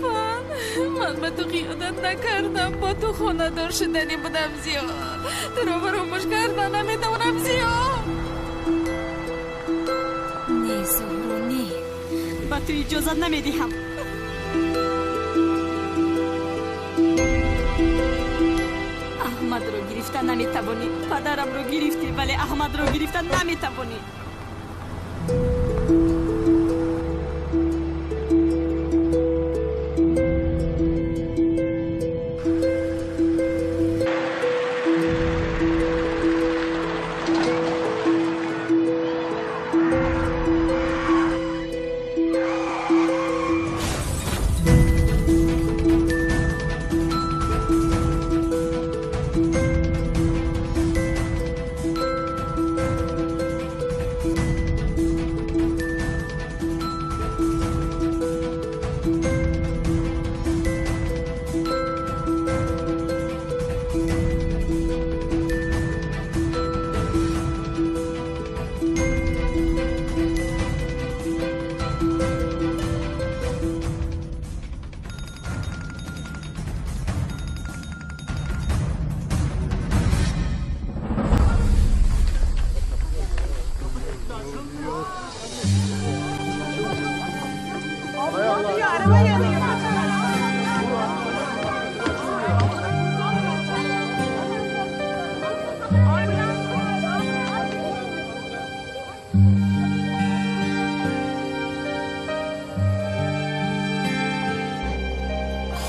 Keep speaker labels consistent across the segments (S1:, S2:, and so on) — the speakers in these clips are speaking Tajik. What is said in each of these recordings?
S1: Лутфан, ман ба ту хиёнат накардам, бо ту хонадор шудани будам, Зиё. Туро фаромӯш карда наметавонам, Зиё. Не, Зуҳро, не.
S2: Ба ту иҷозат намедиҳам. Аҳмадро гирифта наметавонӣ. Падарамро гирифтӣ, вале Аҳмадро гирифта наметавонӣ.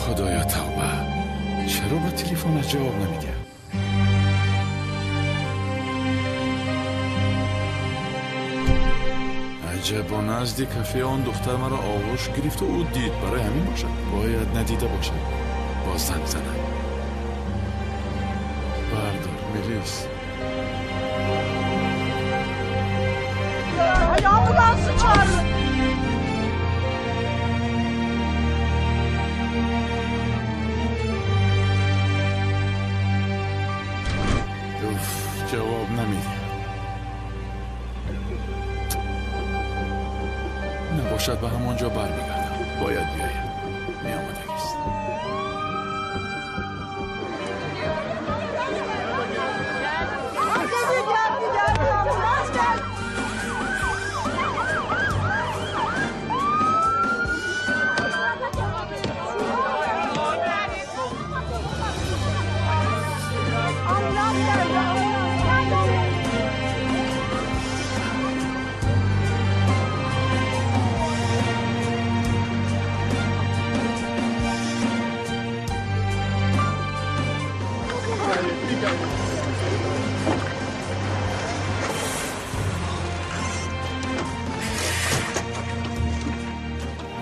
S3: Худоё, тавба, чаро ба телефонаш ҷавоб намедиҳад? Аҷаб, бо назди кафе он духтар маро оғӯш гирифту ӯ дид. Барои ҳамин бошад, бояд надида бошад. Боз занг занам. Бардор, Мелис.
S2: Ambulansı çağırın.
S3: Уф, ҷавоб намедиҳад. Набошад, ба ҳамон ҷо бармегардам. Бояд биёяд, меомадагист.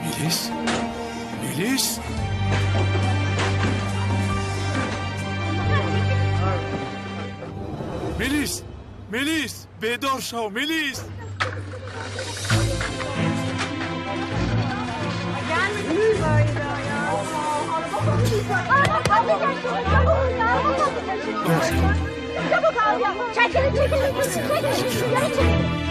S3: Мелис, Мелис, Мелис, Мелис, бедор шав, Мелис.
S4: Çabuk abi. Çekilin, çekilin. Çekilin, çekilin.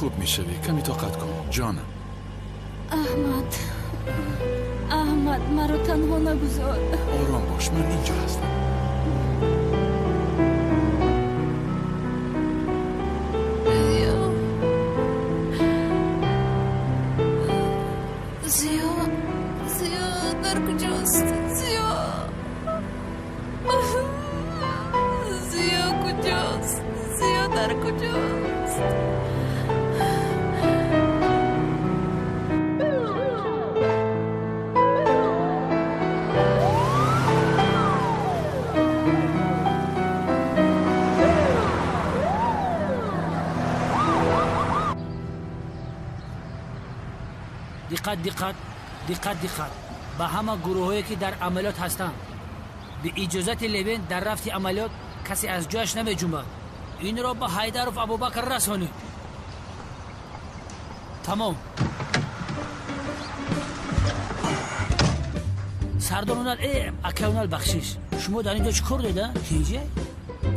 S3: Хуб мешавӣ, каме тоқат кун, ҷонам.
S1: Аҳмад, Аҳмад, маро танҳо нагузор.
S3: Ором бош, ман инҷо ҳастам.
S1: Зиё, Зиё дар куҷост? Зиё, Зиё куҷост? Зиё дар куҷост?
S5: Диққат, диққат, диққат, диққат ба ҳама гурӯҳҳое, ки дар амалиёт ҳастанд. Бе иҷозати Левен дар рафти амалиёт касе аз ҷояш намеҷунбад. Инро ба Ҳайдаров Абубакр расонед. Тамом. Сардор Унал, акай Унал, бахшиш, шумо дар ин ҷо чӣ кор доред? Тинҷе?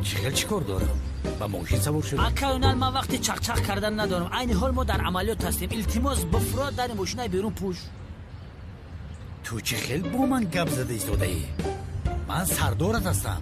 S6: Чӣ хел чӣ кор дорам? Ба мошин савор шудам.
S5: Акай Унал, ман вақти чақчақ кардан надорам. Айни ҳол мо дар амалиёт ҳастем. Илтимос, бифурод, дари мошинаи берун пӯш.
S6: Ту чӣ хел бо ман гап зада истодаӣ? Ман сардорат ҳастам.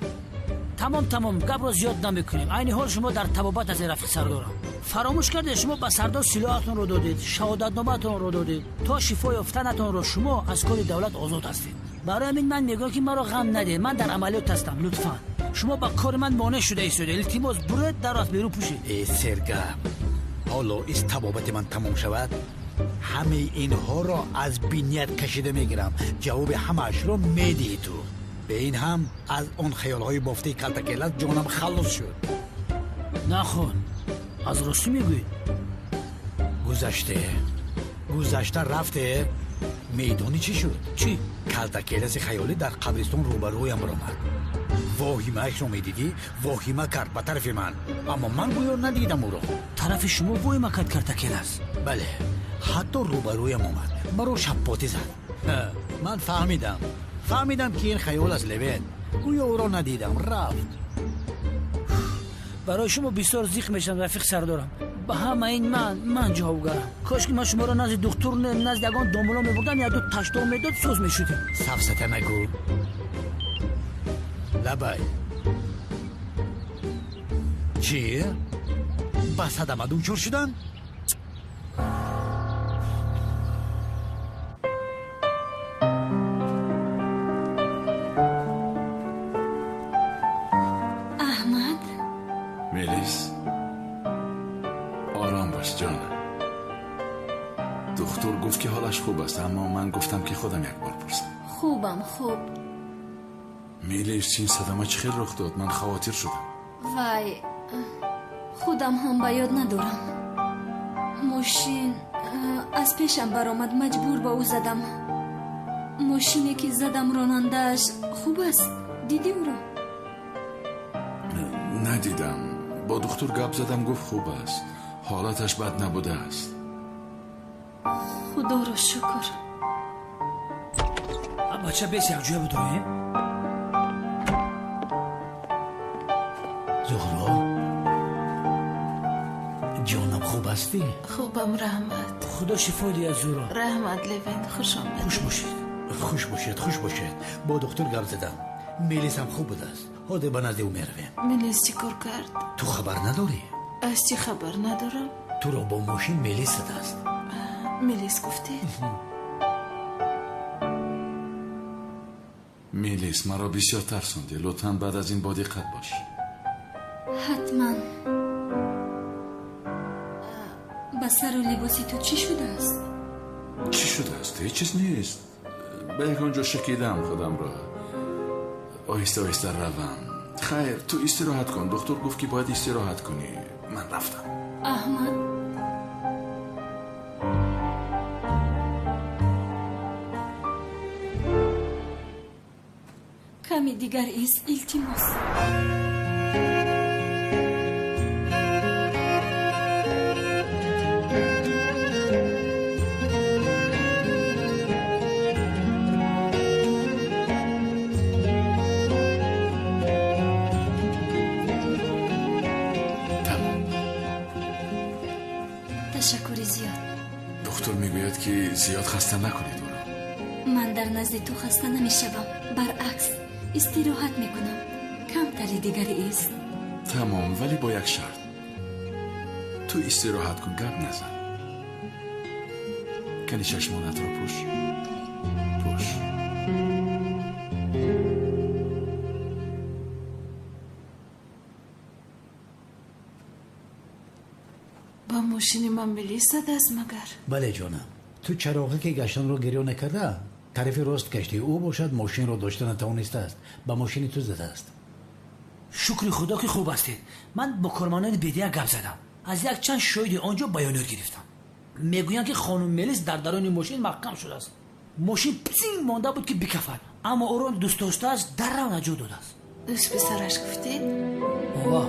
S5: Тамом, тамом, гапро зиёд намекунем. Айни ҳол шумо дар табобат ҳастед, рафиқи сардорам. Фаромӯш кардед, шумо ба сардор силоҳатонро додед, шаҳодатномаатонро додед. То шифо ёфтанатонро шумо аз кори давлат озод ҳастед. Барои ҳамин ман мегӯям, ки маро ғам надиҳед. Ман дар амалиёт ҳастам. Лутфан, шумо ба кори ман монеъ шуда истодед. Илтимос, буред, дарро аз берун пӯшед.
S6: Э, сергап, ҳоло из табобати ман тамом шавад, ҳамаи инҳоро аз биният кашида мегирам. Ҷавоби ҳамаашро медиҳӣ ту. Бе ин ҳам аз он хаёлҳои бофтаи калтакелас ҷонам халос шуд.
S5: Нахон, аз ростӣ мегӯед?
S6: Гузаште, гузашта рафте. Медонӣ чӣ шуд?
S5: Чӣ?
S6: Калтакеласи хаёлӣ дар қабристон рӯбарӯям баромад. Воҳимаашро медидӣ, воҳима кард ба тарафи ман, аммо ман гӯё надидам ӯро.
S5: Тарафи шумо воҳима кард калтакелас?
S6: Бале, ҳатто рӯбарӯям омад, маро шаппотӣ зад. Ман фаҳмидам, фаҳмидам, ки ин хаёл аст, Левен. Гӯё ӯро надидам, рафт.
S5: Барои шумо бисёр зиқ мешавам, рафиқи сардорам. Ба ҳама ин ман ҷавобгарам. Кош ки ман шуморо назди духтур, не, назди ягон домуло мебурдам, якду таштоқ медод, соз мешудем.
S6: Сафсата нагӯ. Лабай, чӣ, ба садама дучор шудан?
S1: Аҳмад.
S3: Мелис, ором бош, ҷонам. Духтур гуфт, ки ҳолаш хуб аст, аммо ман гуфтам, ки худам як бор пурсам.
S1: Хубам, хуб.
S3: Мелис, ин садама чӣ хел рух дод? Ман хавотир шудам.
S1: Вай, худам ҳам ба ёд надорам. Мошин аз пешам баромад, маҷбур ба ӯ задам. Мошине ки задам, ронандааш хуб аст? Дидӣ ӯро?
S3: Надидам. Бо духтур гап задам, гуфт, хуб аст, ҳолаташ бад набудааст.
S1: Худоро шукр.
S5: Бача, бес, якҷоя будроем.
S6: Зуҳро, ҷонам, хуб ҳастӣ?
S1: Хубам, раҳмат.
S5: Худо шифо диҳад, Зуҳро.
S1: Раҳмат, Левен, хуш омадед.
S5: Хуш бошед.
S6: Хуш бошед, хуш бошед. Бо духтур гап задам, Мелисам хуб будааст. Ҳозир ба назди ӯ меравем.
S1: Мелис чӣ кор кард?
S6: Ту хабар надорӣ?
S1: Аз чӣ хабар надорам?
S6: Туро бо мошин Мелис задааст.
S1: Мелис гуфтед?
S3: Мелис, маро бисёр тарсондӣ. Лутфан, баъд аз ин бодиққат бош.
S1: Ҳатман. Ба сару либоси ту чӣ шудааст?
S3: Чӣ шудааст? Ҳеҷ чиз нест. Ба ягон ҷо шакидам худамро. Оҳиста оҳиста равам. Хайр, ту истироҳат кун. Духтур гуфт, ки бояд истироҳат кунӣ. Ман рафтам.
S1: Аҳмад. Ками дигар ист, илтимос.
S3: Тамом. ки зиёд хаста накунед ӯро.
S1: Ман дар назди ту хаста намешавам, баръакс истироҳат мекунам. Камтари дигаре аст.
S3: Тамом, вале бо як шарт. Ту истироҳат кун, гап назан. Кани чашмонатро пӯш. Пӯш.
S7: Ба мошини ман милис задааст магар?
S6: Бале ҷонам, ту чароғе ки гаштанро гирё накарда, тарафи рост гаштӣ. Ӯ бошад мошинро дошта натавонистааст, ба мошини ту задааст.
S5: Шукри худо ки хуб ҳастед. Ман бо кормандони бедия гап задам. Аз якчанд шоҳиди он ҷо баёниёт гирифтам. Мегӯянд ки хонум Мелис дар даруни мошин маҳкам шудааст. Мошин псинг монда буд ки бикафад, аммо ӯро дӯстдоштааш даррав наҷот додааст.
S7: Дӯст писараш гуфтед?
S5: Ова.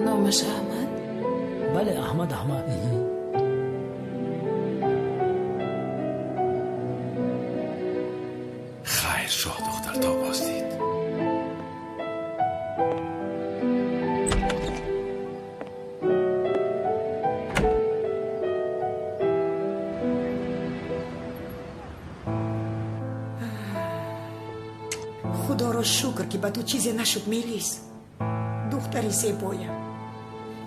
S7: Номаш Аҳмад?
S5: Бале, Аҳмад, Аҳмад.
S3: Хайр, шоҳдухтар, то боздид.
S8: Худоро шукр, ки ба ту чизе нашуд, Мелис. Духтари зебоям.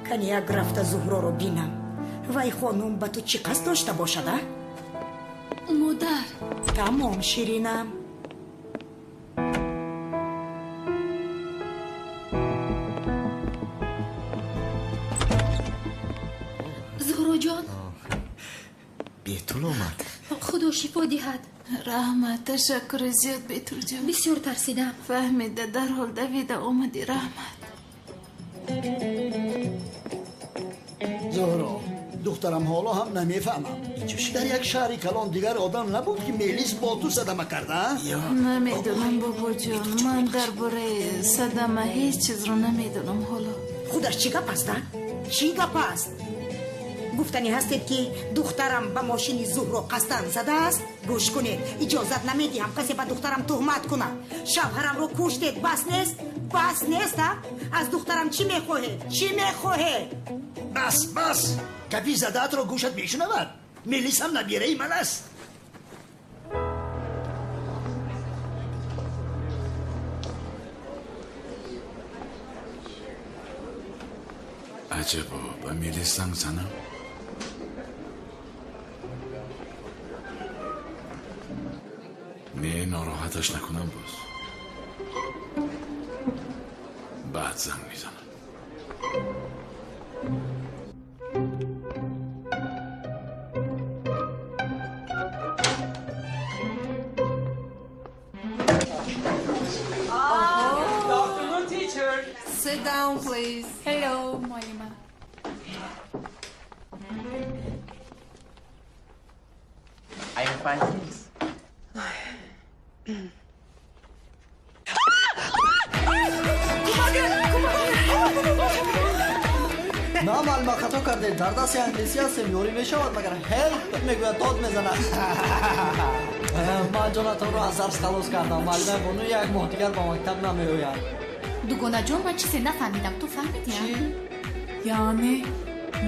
S8: Кани як рафта Зуҳроро бинам. Вай хонум ба ту чӣ қасд дошта бошад, а?
S1: Модар.
S8: Тамом, ширинам.
S1: Зуҳроҷон.
S9: Бетул омад.
S1: Худо шифо диҳад.
S7: Раҳмат, ташаккури зиёд, Бетулҷон.
S1: Бисёр тарсидам.
S7: Фаҳмида, дарҳол давида омадӣ, раҳмат.
S10: Зуҳро, духтарам, ҳоло ҳам намефаҳмам. Дар як шаҳри калон дигар одам набуд, ки Мелис бо ту садама карда?
S7: Намедонам, бобоҷон. Ман дар бораи садама ҳеҷ чизро намедонам ҳоло.
S8: Худаш чӣ гап аст, а? Чӣ гап аст? Гуфтанӣ ҳастед, ки духтарам ба мошини Зуҳро қасдан задааст? Гӯш кунед, иҷозат намедиҳам касе ба духтарам туҳмат кунад. Шавҳарамро куштед, бас нест? Бас нест, а? Аз духтарам чӣ мехоҳед? Чӣ мехоҳед?
S10: Бас, бас! Гапи задаатро гӯшат мешунавад. Мелис ҳам набираи ман аст.
S3: Аҷабо, ба Мелис занг занам? Не, нороҳаташ накунам боз. Баъд занг мезанам.
S7: Sit down, please.
S11: Hello, Moima.
S9: I'm fine, thanks.
S10: На, маълума хато кардем. Дар дасти англисӣ ҳастем, ёрӣ мешавад, магар help мегӯяд, дод мезанад. Ман ҷонатонро аз дарс халос кардам. Муаллимаи бону як моҳ дигар ба мактаб намеояд.
S11: Дугонаҷон, ман чизе нафаҳмидам. Ту фаҳмидӣ?
S7: Чӣ? Яъне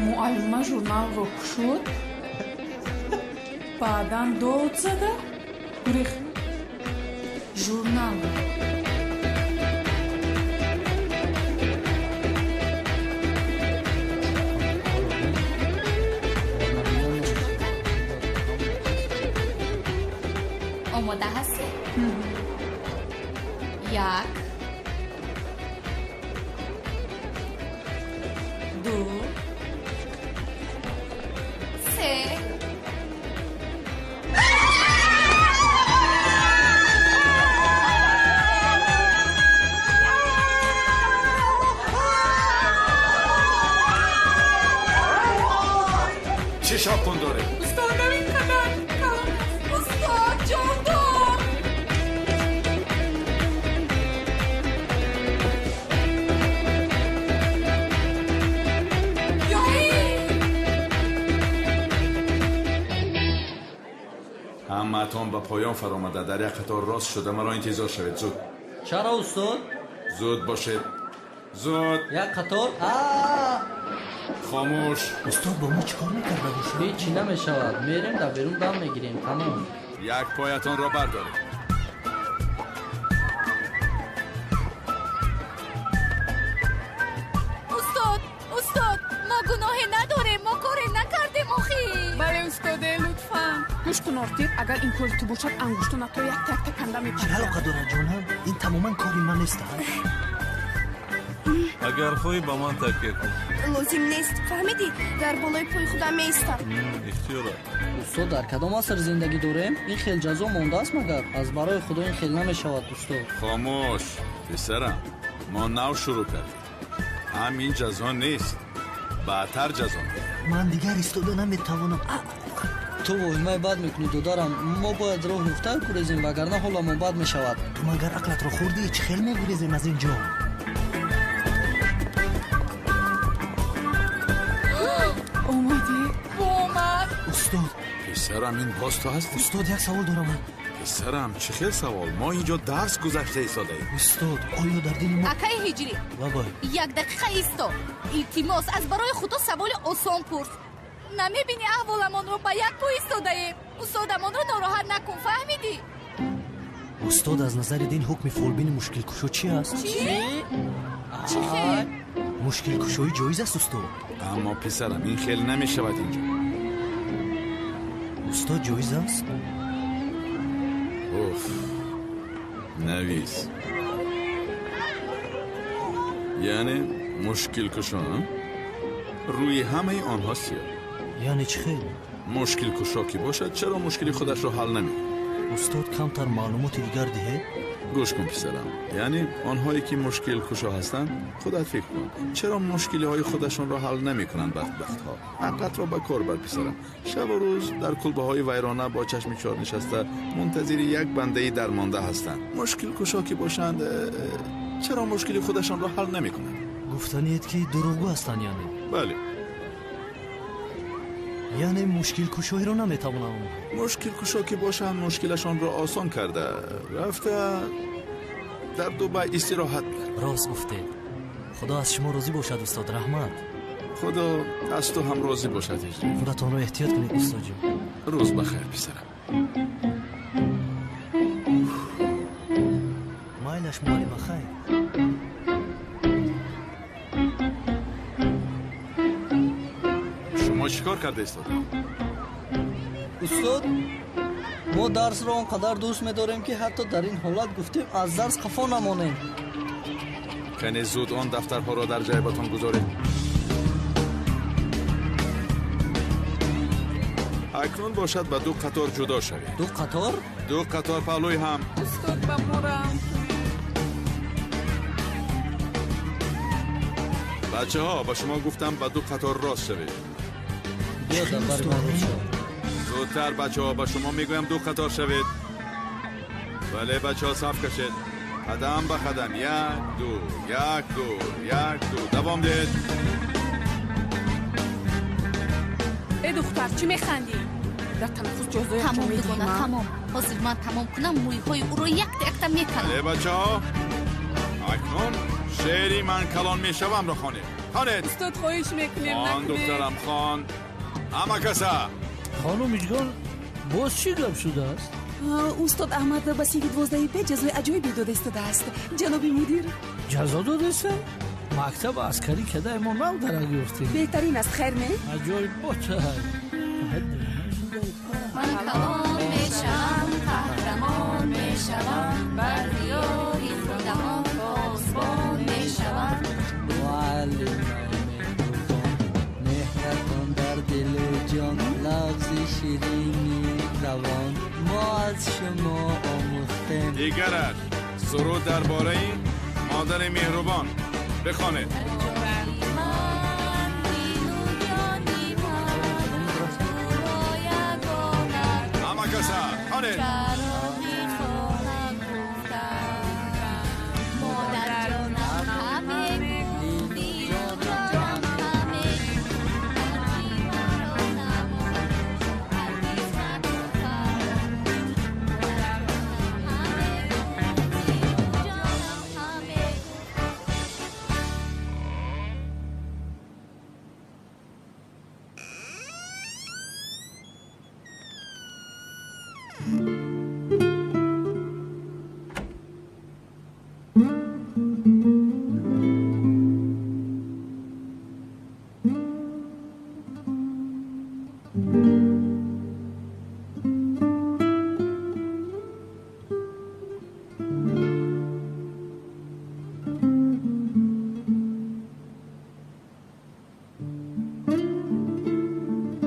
S7: муаллима журналро кушод, баъдан дод зада гурехт. Журнал.
S11: Омода ҳастӣ? Як,
S2: ду,
S11: се.
S3: Чӣ шавқун доред?
S7: Устодам, ин қадар калон аст. Устод, ҷондор.
S3: Ҳамаатон ба поён фаромада, дар як қатор рост шуда маро интизор шавед. Зуд.
S12: Чаро, устод?
S3: Зуд бошед, зуд.
S12: Як қатор?
S3: Хомӯш.
S12: Устод бо мо чӣ кор мекарда бошад?
S13: Ҳечи намешавад. Мерем, дар берун дам мегирем, тамом.
S3: Як поятонро бардоред.
S11: Устод, устод, мо гуноҳе надорем, мо коре накардем охи.
S2: Бале, устоде, лутфан. Гӯш кун, Ортир, агар ин кори ту бошад, ангуштонатро якта якта канда
S12: Чӣ
S2: мепартам.
S12: алоқа дорад, ҷонам? Ин тамоман кори ман нест.
S14: Агар хоҳӣ, ба ман такя кун.
S4: Лозим нест, фаҳмидӣ? Дар болои пои худам меистам.
S14: Ихтиёрат.
S13: Устод, дар кадом аср зиндагӣ дорем? Ин хел ҷазо мондааст магар? Аз барои Худо, ин хел намешавад, устод.
S3: Хомӯш, писарам, мо нав шурӯъ кардем. Ҳам ин ҷазо нест, баъдтар ҷазо медиҳем.
S12: Ман дигар истода наметавонам.
S13: Ту воҳимаи бад мекунӣ, додарам. Мо бояд роҳ ёфта гурезем, вагарна ҳоламон бад мешавад.
S12: Ту магар ақлатро хӯрдӣ? Чӣ хел мегурезем аз ин ҷо?
S2: Омадӣ?
S11: Омад.
S12: Устод.
S3: Писарам, ин боз ту ҳастӣ?
S12: Устод, як савол дорам.
S3: Писарам, чӣ хел савол? Мо инҷо дарс гузашта истодаем.
S12: Устод, оё дар дини мо
S11: Акаи Ҳиҷрӣ,
S12: бабай.
S11: Як дақиқа исто. Илтимос, аз барои Худо саволи осон пурс. Намебинӣ, аҳволамонро, ба як по истодаем? Устодамонро нороҳат накун, фаҳмидӣ?
S12: Устод, аз назари дин ҳукми фолбини мушкилкушо чи аст?
S11: Чӣ? Чӣ хел?
S12: Мушкилкушоӣ ҷоиз аст, устод?
S3: Аммо, писарам, ин хел намешавад инҷо.
S12: Устод, ҷоиз аст?
S3: Уф, навис. Яъне мушкилкушо рӯи ҳамаи онҳо сиёҳ.
S12: Яъне чӣ хел?
S3: Мушкилкушо ки бошад, чаро мушкили худашро ҳал намекунад?
S12: Устод, камтар маълумоти дигар диҳед.
S3: Гӯш кун, писарам, яъне онҳое ки мушкилкушо ҳастанд, худат фикр кун, чаро мушкилиҳои худашонро ҳал намекунанд? Бадбахтҳо. Ақлатро ба кор бар, писарам. Шабу рӯз дар кулбаҳои вайрона бо чашми чор нишаста мунтазири як бандаи дармонда ҳастанд. Мушкилкушо ки бошанд, чаро мушкили худашонро ҳал намекунанд?
S12: Гуфтаниед, ки дурӯғгӯ ҳастанд, яъне?
S3: Бале.
S12: Яъне мушкилкушоиро наметавонам?
S3: Мушкилкушо ки бошанд, мушкилашонро осон карда рафта дар Дубай истироҳат мекунанд.
S12: Рост гуфтед. Худо аз шумо розӣ бошад, устод, раҳмат.
S3: Худо аз ту ҳам розӣ бошад, Ҳиҷрӣ.
S12: Худатонро эҳтиёт кунед, устодҷон.
S3: Рӯз бахайр, писарам.
S12: Майлаш, муаллима, хайр.
S3: Шумо чӣ кор карда истодед?
S13: Устод, мо дарсро он қадар дӯст медорем, ки ҳатто дар ин ҳолат гуфтем, аз дарс қафо намонем.
S3: Кане, зуд он дафтарҳоро дар ҷайбатон гузоред. Акнун бошад, ба ду қатор ҷудо шавед.
S13: Ду қатор?
S3: Ду қатор паҳлӯи ҳам.
S2: Устод, ба мо раҳм кунед.
S3: Бачаҳо, ба шумо гуфтам, ба ду қатор рост шавед.
S13: Биё, дар бари ман рост шав.
S3: Зудтар, бачаҳо, ба шумо мегӯям, ду қатор шавед. Бале, бачаҳо, саф кашед, қадам ба қадам. Як, ду, як, ду, як, ду, давом диҳед.
S2: Э, духтар, чӣ механдӣ? Дар танаффус ҷазояшро
S11: Тамом, дугона,
S2: медиҳем.
S11: тамом. Ҳозир ман тамом кунам, мӯйҳои ӯро якта якта меканам.
S3: Бале, бачаҳо, акнун шеъри «Ман калон мешавам»-ро хонед, хонед.
S2: Устод, хоҳиш мекунем,
S3: Хон.
S2: накунед.
S3: Духтарам, хон, ҳама каса.
S5: Хонум Миҷгон, боз чӣ гап шудааст?
S2: Устод Аҳмад ба синфи 12 Б ҷазои аҷоибе дода истодааст, ҷаноби мудир.
S5: Ҷазо додеста? Мактаб аскарӣ кадай мо нав дарак ёфтем.
S2: Беҳтарин аст, хайр не?
S5: Аҷоибот.
S11: Ман калон мешавам, қаҳрамон мешавам, бар диёри худамон посбон мешавам.
S13: Муаллимаи меҳрубон, меҳратон дар дилу ҷон, лафзи ширини равон мо аз шумо омӯхтем.
S3: Дигараш, суруд дар бораи модари меҳрубон бихонед.
S11: Ман дилу ҷони ман, туро ягона
S3: Ҳама каса, хонед.
S11: Чароғи хона гуфтам, модарҷонам ҳаме дилу ҷонам ҳаме, ҳарчи маро намон, ҳаргиз макун фаромӯш. Модарҷонам ҳаме дилу ҷонам ҳаме.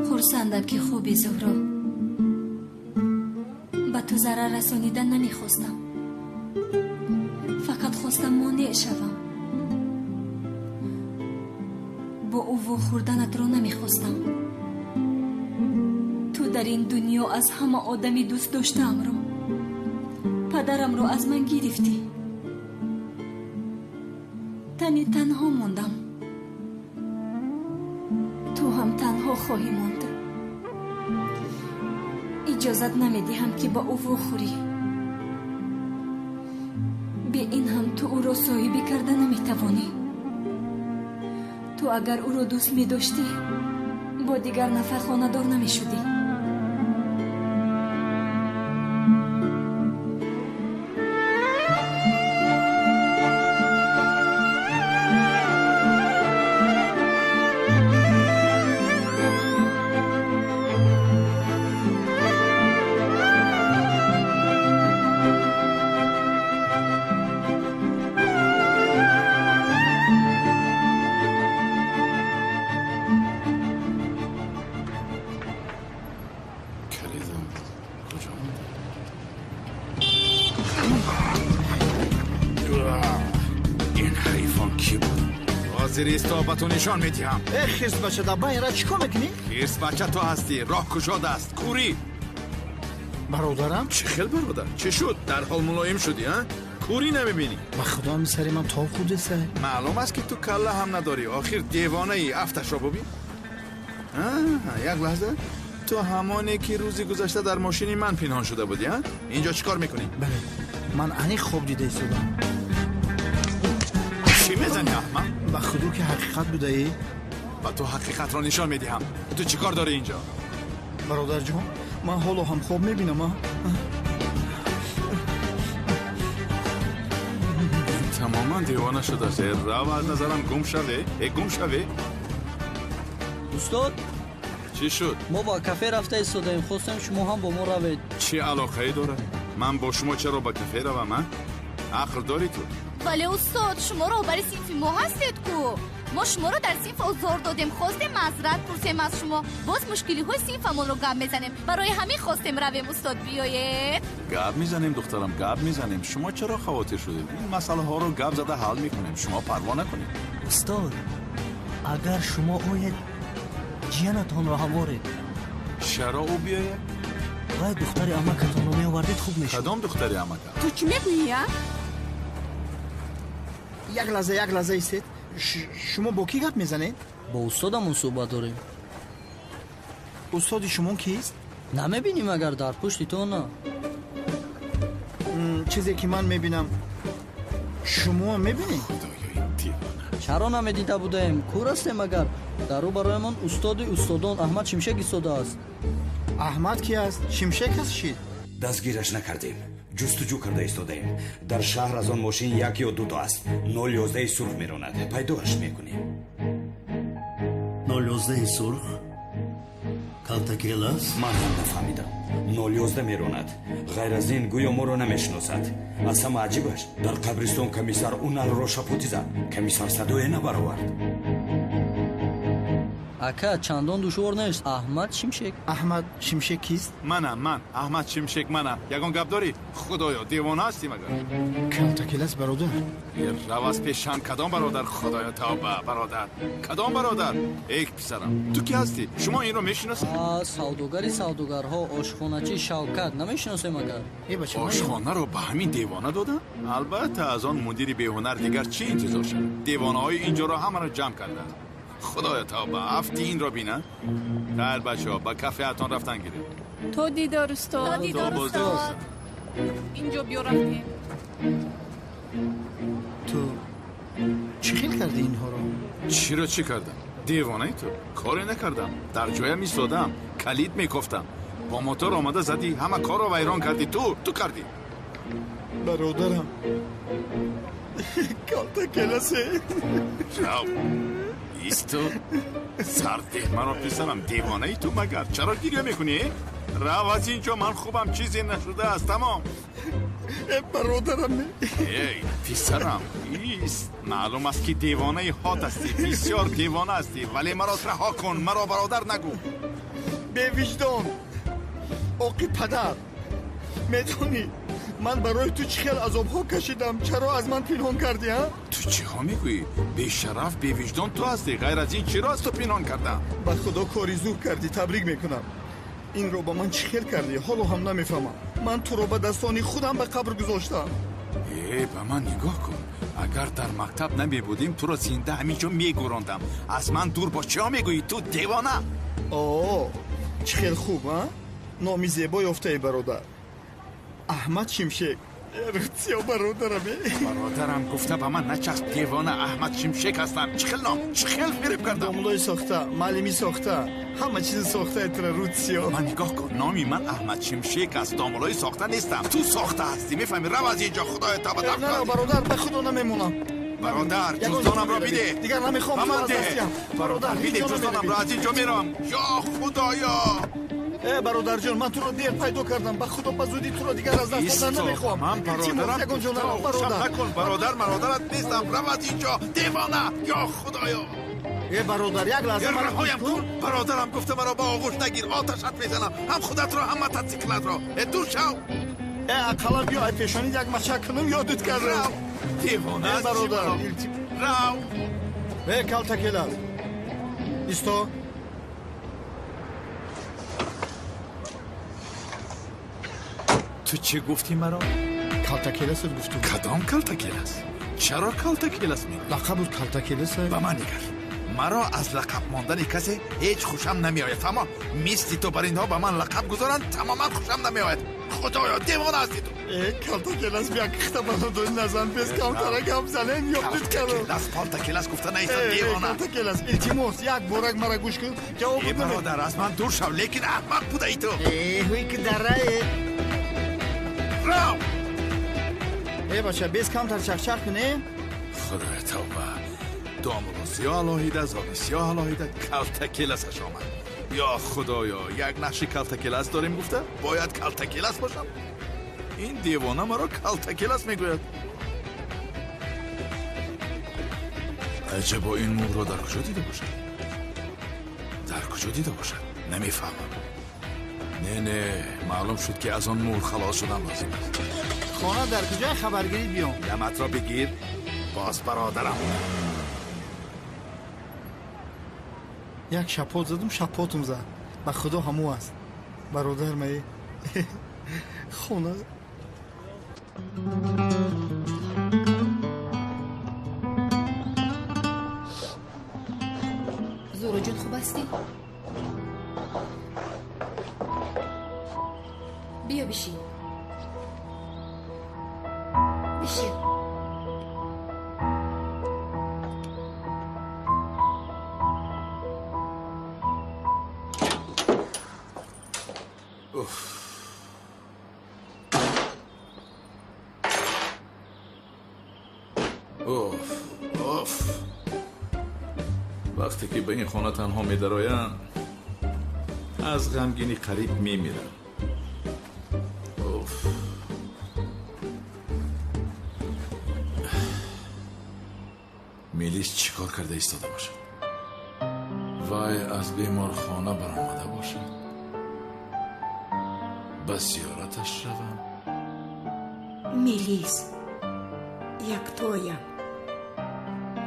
S1: Хурсандам, ки хуби, Зуҳро. Ба ту зарар расонидан намехостам, фақат хостам монеъ шавам. Бо ӯ вохӯрданатро намехостам. Ту дар ин дунё аз ҳама одами дӯст доштаамро, падарамро аз ман гирифтӣ. Тани танҳо мондам, ту ҳам танҳо хоҳӣ монд. Иҷозат намедиҳам, ки ба ӯ вохӯрӣ. Бе ин ҳам ту ӯро соҳибӣ карда наметавонӣ. Ту агар ӯро дӯст медоштӣ, бо дигар нафар хонадор намешудӣ.
S3: Ба ту нишон медиҳам.
S10: Э, хирс бача, дар байра чӣ кор мекунӣ?
S3: Хирс бача ту ҳастӣ, роҳ кушод аст, кӯрӣ.
S10: Бародарам?
S3: Чӣ хел бародар? Чӣ шуд? Дарҳол мулоим шудӣ, а? Кӯрӣ намебинӣ?
S10: Ба худо ҳами сари ман тоб хӯрдеса.
S3: Маълум аст, ки ту калла ҳам надорӣ. Охир девонаӣ, афташро бубин. Як лаҳза. Ту ҳамоне, ки рӯзи гузашта дар мошини ман пинҳон шуда будӣ, а? Инҷо чӣ кор мекунӣ?
S10: Бале, ман аниқ хоб дида истодам.
S3: Чӣ мезанӣ, аҳмақ?
S10: Ба худо ки ҳақиқат будаӣ.
S3: Ба ту ҳақиқатро нишон медиҳам. Ту чӣ кор дорӣ инҷо?
S10: Бародарҷон, ман ҳоло ҳам хоб мебинам.
S3: Тамоман девона шудааст. Рав, аз назарам гум шаве. Э, гум шаве.
S13: Устод,
S3: чӣ шуд?
S13: Мо ба кафе рафта истодаем, хостем шумо ҳам бо мо равед.
S3: Чӣ алоқае дорад? Ман бо шумо чаро ба кафе равам, а? Ақл дорӣ ту?
S11: Вале устод, шумо роҳбари синфи мо ҳастед ку. Мо шуморо дар синф озор додем, хостем маъзарат пурсем аз шумо. Боз мушкилиҳои синфамонро гап мезанем. Барои ҳамин хостем равем, устод, биёед.
S3: Гап мезанем, духтарам, гап мезанем. Шумо чаро хавотир шудед? Ин масъалаҳоро гап зада ҳал мекунем. Шумо парво накунед.
S12: Устод, агар шумо оед, ҷиянатонро ҳам оред.
S3: Чаро ӯ биёяд?
S12: Вай духтари амакатонро меовардед, хуб мешуд.
S3: Кадом духтари амакам?
S2: Ту чӣ мегӯӣ, а?
S10: Як лаҳза, як лаҳза истед. Шумо бо кӣ гап мезанед?
S13: Бо устодамон суҳбат дорем.
S10: Устоди шумо кист?
S13: Намебинем, агар дар пушти то на.
S10: Чизе ки ман мебинам, шумо мебинед?
S13: Чаро намедида будаем? Кур ҳастем агар. Дар рӯ бароямон устоди устодон Аҳмад Шимшек истодааст.
S10: Аҳмад ки аст? Шимшек аст чӣ?
S15: Дастгираш накардем, ҷустуҷӯ карда истодаем. Дар шаҳр аз он мошин як ё дуто аст. 011 сурх меронад, пайдоаш мекунем.
S12: 011 сурх? Калтакелас?
S15: Ман ҳам нафаҳмидам. 011 меронад. Ғайр аз ин гӯё моро намешиносад. Аз ҳама аҷибаш, дар қабристон комиссар Уналро шапотӣ зад. Комиссар садое набаровард.
S13: Ака, чандон душвор нест. Аҳмад Шимшек.
S10: Аҳмад Шимшек кист?
S3: Манам, ман Аҳмад Шимшек манам. Ягон гап дорӣ? Худоё, девона ҳастӣ магар?
S10: Калтакелас, бародар.
S3: Рав аз пешам. Кадом бародар? Худоё, тавба, бародар. Кадом бародар? Эй писарам, ту ки ҳастӣ? Шумо инро мешиносед?
S13: Савдогари савдогарҳо, ошхоначи Шавкат. Намешиносем агар?
S3: Ошхонаро ба ҳамин девона додам? Албатта, аз он мудири беҳунар дигар чӣ интизор шавад? Девонаҳои инҷоро ҳамаро ҷамъ карданд. Худоё, тавба, афти инро бина. Хайр, бачаҳо, ба кафеатон рафтан гиред.
S2: То дидор, устод.
S11: То дидор, устод.
S2: Инҷо биё, рафтем.
S10: Ту чӣ хел кардӣ инҳоро?
S3: Чиро чӣ кардам? Девонаи ту? Коре накардам. Дар ҷоям истодам, калид мекофтам. Бо мотор омада задӣ, ҳама корро вайрон кардӣ. Ту кардӣ.
S10: Бародарам, калтакеласе.
S3: Рав, исто. Сардеҳ маро, писарам. Девонаи ту магар? Чаро гиря мекунӣ? Рав аз инҷо, ман хубам, чизе нашудааст, тамом.
S10: Бародарам.
S16: Эй, писарам, ист. Маълум аст ки девонаи ҳод ҳастӣ, бисёр девона ҳастӣ, вале маро раҳо кун, маро бародар нагӯ.
S10: Бевиҷдон, оқи падар, медонӣ ман барои ту чӣ хел азобҳо кашидам? Чаро аз ман пинҳон кардӣ, а?
S16: Ту чиҳо мегӯӣ? Бешараф, бевиҷдон ту ҳастӣ. Ғайр аз ин чиро аз ту пинҳон кардам?
S10: Ба худо кори зур кардӣ, табрик мекунам. Инро ба ман чӣ хел кардӣ? Ҳоло ҳам намефаҳмам. Ман туро ба дастони худам ба қабр гузоштам.
S16: Э, ба ман нигоҳ кун. Агар дар мактаб намебудем, туро зинда ҳамин ҷо мегӯрондам. Аз ман дур бош. Чиҳо мегӯӣ ту, девона?
S10: О, чӣ хел хуб, а? Номи зебо ёфтаи, бародар. Аҳмад Шимшек. Рутсиё, бародарам.
S16: Бародарам гуфта ба ман начасп, девона. Аҳмад Шимшек ҳастам. Чӣ хел ном, чӣ хел фиреб кардам.
S10: Домлои сохта, маълими сохта, ҳама чизи сохта этра, Рутсиё.
S16: Ман нигоҳ кун, номи ман Аҳмад Шимшек аст, домлои сохта нестам. Ту сохта ҳастӣ, мефаҳмӣ? Рав аз инҷо, худоё тавба.
S10: На, бародар, ба худо намемонам.
S16: Бародар, ҷуздонамро биде.
S10: Дигар намехоҳам.
S16: Ба ман деҳ. Бародар, биде ҷуздонамро, аз инҷо меравам. Ё худоё!
S10: Э, бародарҷон, ман туро дер пайдо кардам. Ба худо, ба зудӣ туро дигар аз даст додан намехоҳам.
S16: Ман бародарам,
S10: бародар
S16: накун. Бародар, бародарат нестам. Рав аз инҷо, девона. Ё худоё!
S10: Э, бародар, як лаҳза
S16: маро раҳоям кун. Бародарам гуфта маро ба оғӯш нагир, оташат мезанам, ҳам худатро, ҳам мототсиклатро. Э, дур шав.
S10: Э, ақаллан биё, ай пешонид як мачак кунам, ёдат кардам.
S16: Девона,
S10: э, бародар,
S16: рав.
S10: Э, калтакелас, исто.
S16: Ту чӣ гуфтӣ маро?
S10: Калтакеласат гуфтум.
S16: Кадом калтакелас? Чаро калтакелас мегӯӣ?
S10: Лақабут калтакелас.
S16: Ба ман нигар, маро аз лақаб мондани касе ҳеҷ хушам намеояд, фаҳмо? Мисли ту бар инҳо ба ман лақаб гузоранд, тамоман хушам намеояд. Худоё, девона ҳастӣ ту.
S10: Э, калтакелас, бия кихта банадони назан, без камтара гап занем, ёдит кардам.
S16: Калтакелас, палтакелас гуфта наиста, девона.
S10: Калтакелас, илтимос, як борак мара гӯш кун, ҷавоб.
S16: Э, бародар, аз ман дур шав, лекин аҳмақ будаи ту.
S10: Э, ҳуй ки дарае.
S16: Рав!
S10: Э, бача, без камтар чахчах кунем.
S16: Худоя, тавба. Домро сиёҳ алоҳида, зони сиёҳ алоҳида, калтакеласаш омад. Ё худоё, як нақши калтакелас дорем гуфта, бояд калтакелас бошам. Ин девона маро калтакелас мегӯяд. Аҷабо, ин мӯрро дар куҷо дида бошад? Дар куҷо дида бошад? Намефаҳмам. Не, не, маълум шуд ки аз он мӯр халос шудан лозим аст.
S10: Хона дар куҷои хабаргирӣ биём?
S16: Даматро бигир, боз бародарам.
S10: Як шапот задум, шапотум зад. Ба худо ҳаму аст. Бародар мае. Хона.
S17: Зуҳроҷон, хуб ҳастӣ? Биё бишин. Бишин.
S16: Уф. Уф, уф. Вақте ки ба ин хона танҳо медароям, аз ғамгинӣ қариб мемирам. Уф. Мелис чӣ кор карда истода бошад? Вай аз беморхона баромада бошад? Ба зиёраташ равам?
S8: Мелис, яктоям.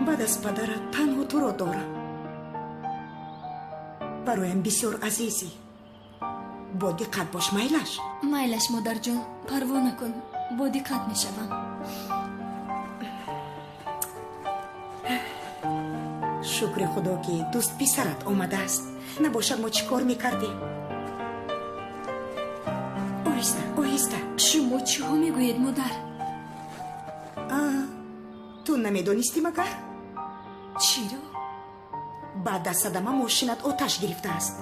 S8: Баъд аз падарат танҳо туро дорам. Бароям бисёр азизӣ. Бо диққат бош, майлаш?
S1: Майлаш, модарҷон, парво накун, бо диққат мешавам.
S8: Шукри худо ки дӯст писарат омадааст. Набошад мо чӣ кор мекардем? Оҳиста, оҳиста.
S1: Шумо чиҳо мегӯед, модар?
S8: Ту намедонистӣ магар?
S1: Чиро?
S8: Баъд аз садама мошинат оташ гирифтааст.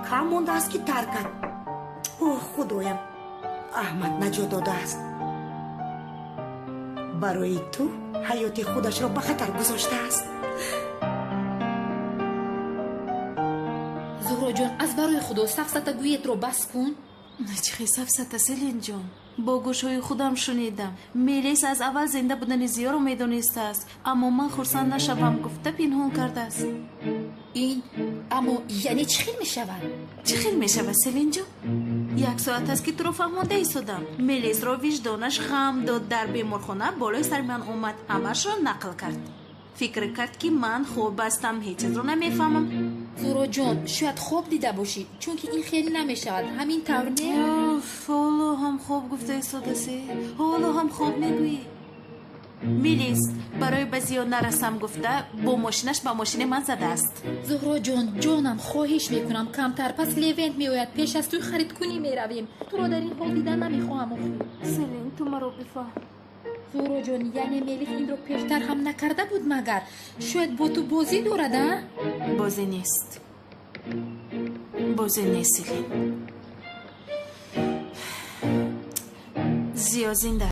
S8: Кам мондааст ки таркад. Оҳ, худоям, Аҳмад наҷот додааст. Барои ту ҳаёти худашро ба хатар гузоштааст.
S17: Зуҳроҷон, аз барои худо сафсатагӯиятро бас кун.
S7: Чӣ хел сафсата, Селинҷон? Бо гӯшҳои худам шунидам. Мелис аз аввал зинда будани Зиёро медонистааст, аммо ман хурсанд нашавам гуфта пинҳон кардааст.
S17: Ин аммо яъне чӣ хел мешавад?
S7: Чӣ хел мешавад, Селинҷон? Як соат аст, ки туро фаҳмонда истодам. Мелисро виҷдонаш ғам дод, дар беморхона болои сари ман омад, ҳамаашро нақл кард. Фикр кард, ки ман хоб ҳастам, ҳеҷ чизро намефаҳмам.
S17: Зуҳроҷон, шояд хоб дида бошӣ, чунки ин хеле намешавад. Ҳамин тавр не?
S7: Ҳоло ҳам хоб гуфта истодасе. Ҳоло ҳам хоб мегӯӣ. Мелис барои ба Зиё нарасам гуфта бо мошинаш ба мошини ман задааст.
S17: Зуҳроҷон, ҷонам, хоҳиш мекунам, камтар. Пас Левент меояд, пеш аз тӯй харидкунӣ меравем. Туро дар ин ҳол дидан намехоҳам охир.
S7: Селин, ту маро бифаҳм.
S17: Зуҳроҷон, яъне Мелис инро пештар ҳам накарда буд магар? Шояд бо ту бозӣ дорад, а?
S7: Бозӣ нест. Бозӣ нест, Селин. Зиё зинда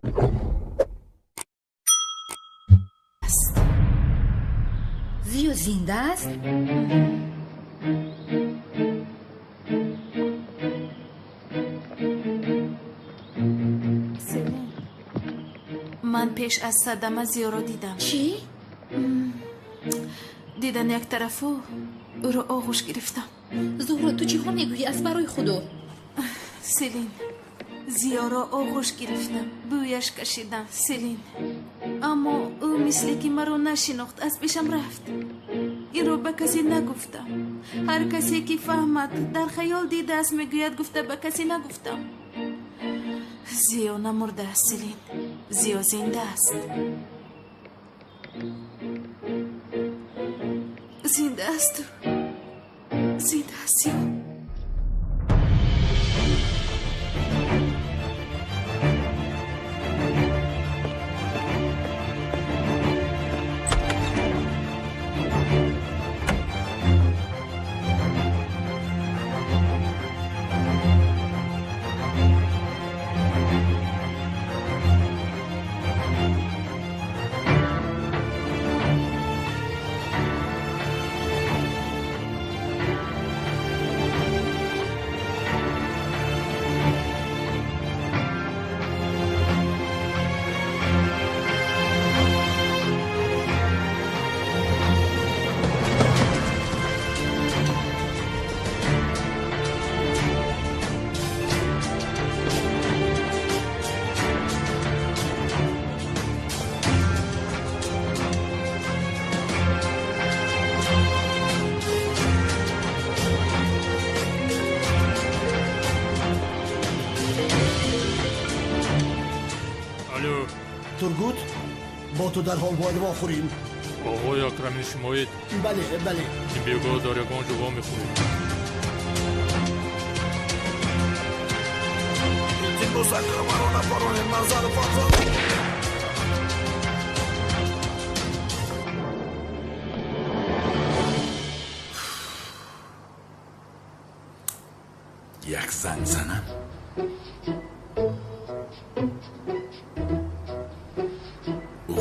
S7: аст.
S8: Зиё зинда аст?
S7: Селин, ман пеш аз садама Зиёро дидам.
S17: Чӣ?
S7: Дидан як тарафу ӯро оғӯш гирифтам.
S17: Зуҳро, ту чиҳо мегӯӣ аз барои Худо?
S7: Селин, Зиёро оғӯш гирифтам, бӯяш кашидам, Селин. Аммо ӯ мисле ки маро нашинохт, аз пешам рафт. Инро ба касе нагуфтам. Ҳар касе ки фаҳмад, дар хаёл дидааст, мегӯяд, гуфта ба касе нагуфтам. Зиё намурдааст, Селин. Зиё зинда аст. Зинда аст. Зинда аст Зиё.
S18: Тургут, бо ту дарҳол бояд вохӯрем.
S19: Оғои Акрамин шумоед?
S18: Бале, бале.
S19: Ин бегоҳ дар ягон ҷо вомехӯред.
S16: Илтимос, ака, маро напаронед, ман зану фарзанд. Як занг занам.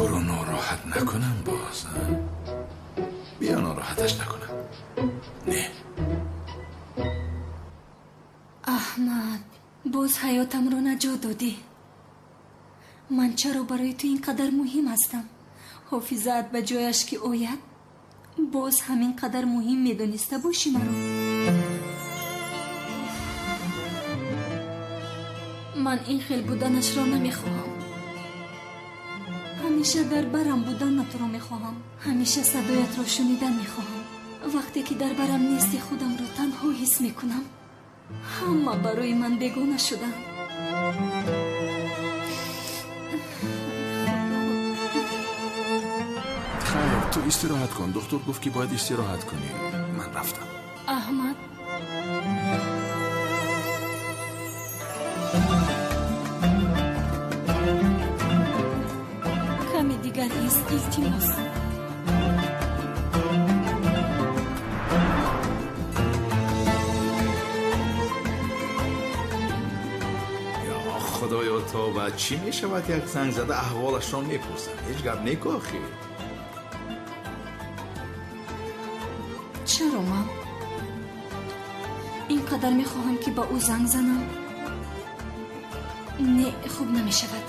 S16: Ӯро нороҳат накунам боз. Биё нороҳаташ накунам. Не.
S1: Аҳмад, боз ҳаётамро наҷот додӣ. Ман чаро барои ту ин қадар муҳим ҳастам? Ҳофизаат ба ҷояш ки ояд, боз ҳамин қадар муҳим медониста бошӣ маро. Ман ин хел буданашро намехоҳам. Ҳамеша дар барам буданатро мехоҳам. Ҳамеша садоятро шунидан мехоҳам. Вақте ки дар барам нести, худамро танҳо ҳис мекунам. Ҳама барои ман бегона шуданд.
S3: Хайр, ту истироҳат кун. Духтур гуфт, ки бояд истироҳат кунӣ. Ман рафтам.
S1: Аҳмад, каме дигар ист, илтимос.
S16: Худоё, тавба, чӣ мешавад як занг зада аҳволашро мепурсам? Ҳеҷ гап неку охир.
S1: Чаро ман ин қадар мехоҳам, ки ба ӯ занг занам? Не, хуб намешавад.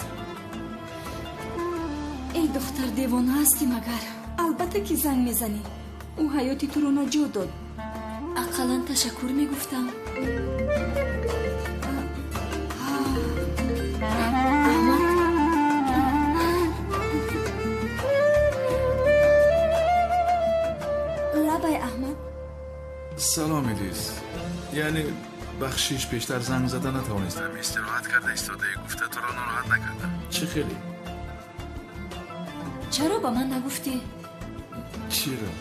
S1: Эй духтар, девона ҳастӣ магар? Албатта ки занг мезанӣ. Ӯ ҳаёти туро наҷот дод. Ақаллан ташаккур мегуфтам. Аҳмад, лабай, Аҳмад.
S16: Салом, Элис. Яъне бахшиш, пештар занг зада натавонистам. Истироҳат карда истодаи гуфта туро нороҳат накардам. Чӣ хеле?
S1: Чаро ба ман нагуфтӣ?
S16: Чиро?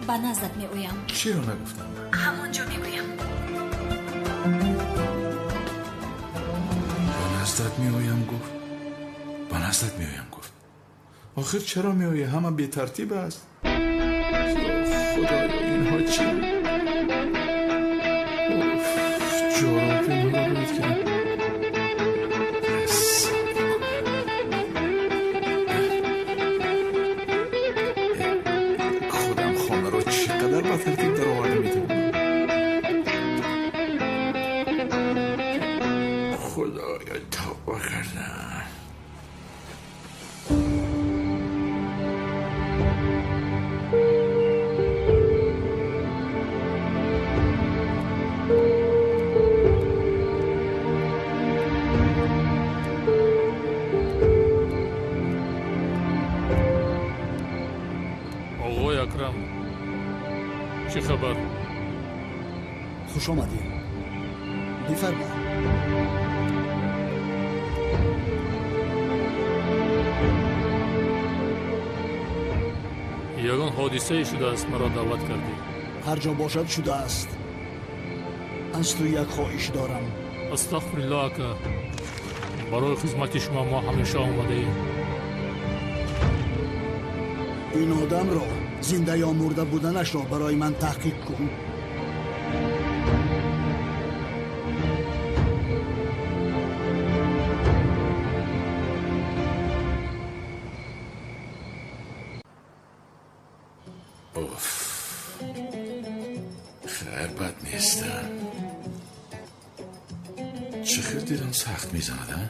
S1: Ба наздат меоям.
S16: Чиро нагуфтам?
S1: Ҳамон ҷо мегӯям.
S16: Ба наздат меоям гуфт. Ба наздат меоям гуфт. Охир чаро меоӣ? Ҳама бетартиб аст. Худоё, инҳо чӣ? Ҷороб инҳоро бояд кардам. Худам хонаро чӣ қадар ба тартиб дароварда метавонам. Худоё, тавба кардам.
S19: Оғои Акрам, чӣ хабар?
S18: Хуш омадӣ. Бифармо.
S19: Ягон ҳодисае шудааст, маро даъват кардӣ?
S18: Ҳар ҷо бошад, шудааст. Аз ту як хоҳиш дорам.
S19: Астағфируллоҳ, ака. Барои хизмати шумо мо ҳамеша омодаем.
S18: Ин одамро зинда ё мурда буданашро барои ман таҳқиқ кун.
S16: Уф, хайр, бад нестам. Чӣ хел дилам сахт мезанад, а?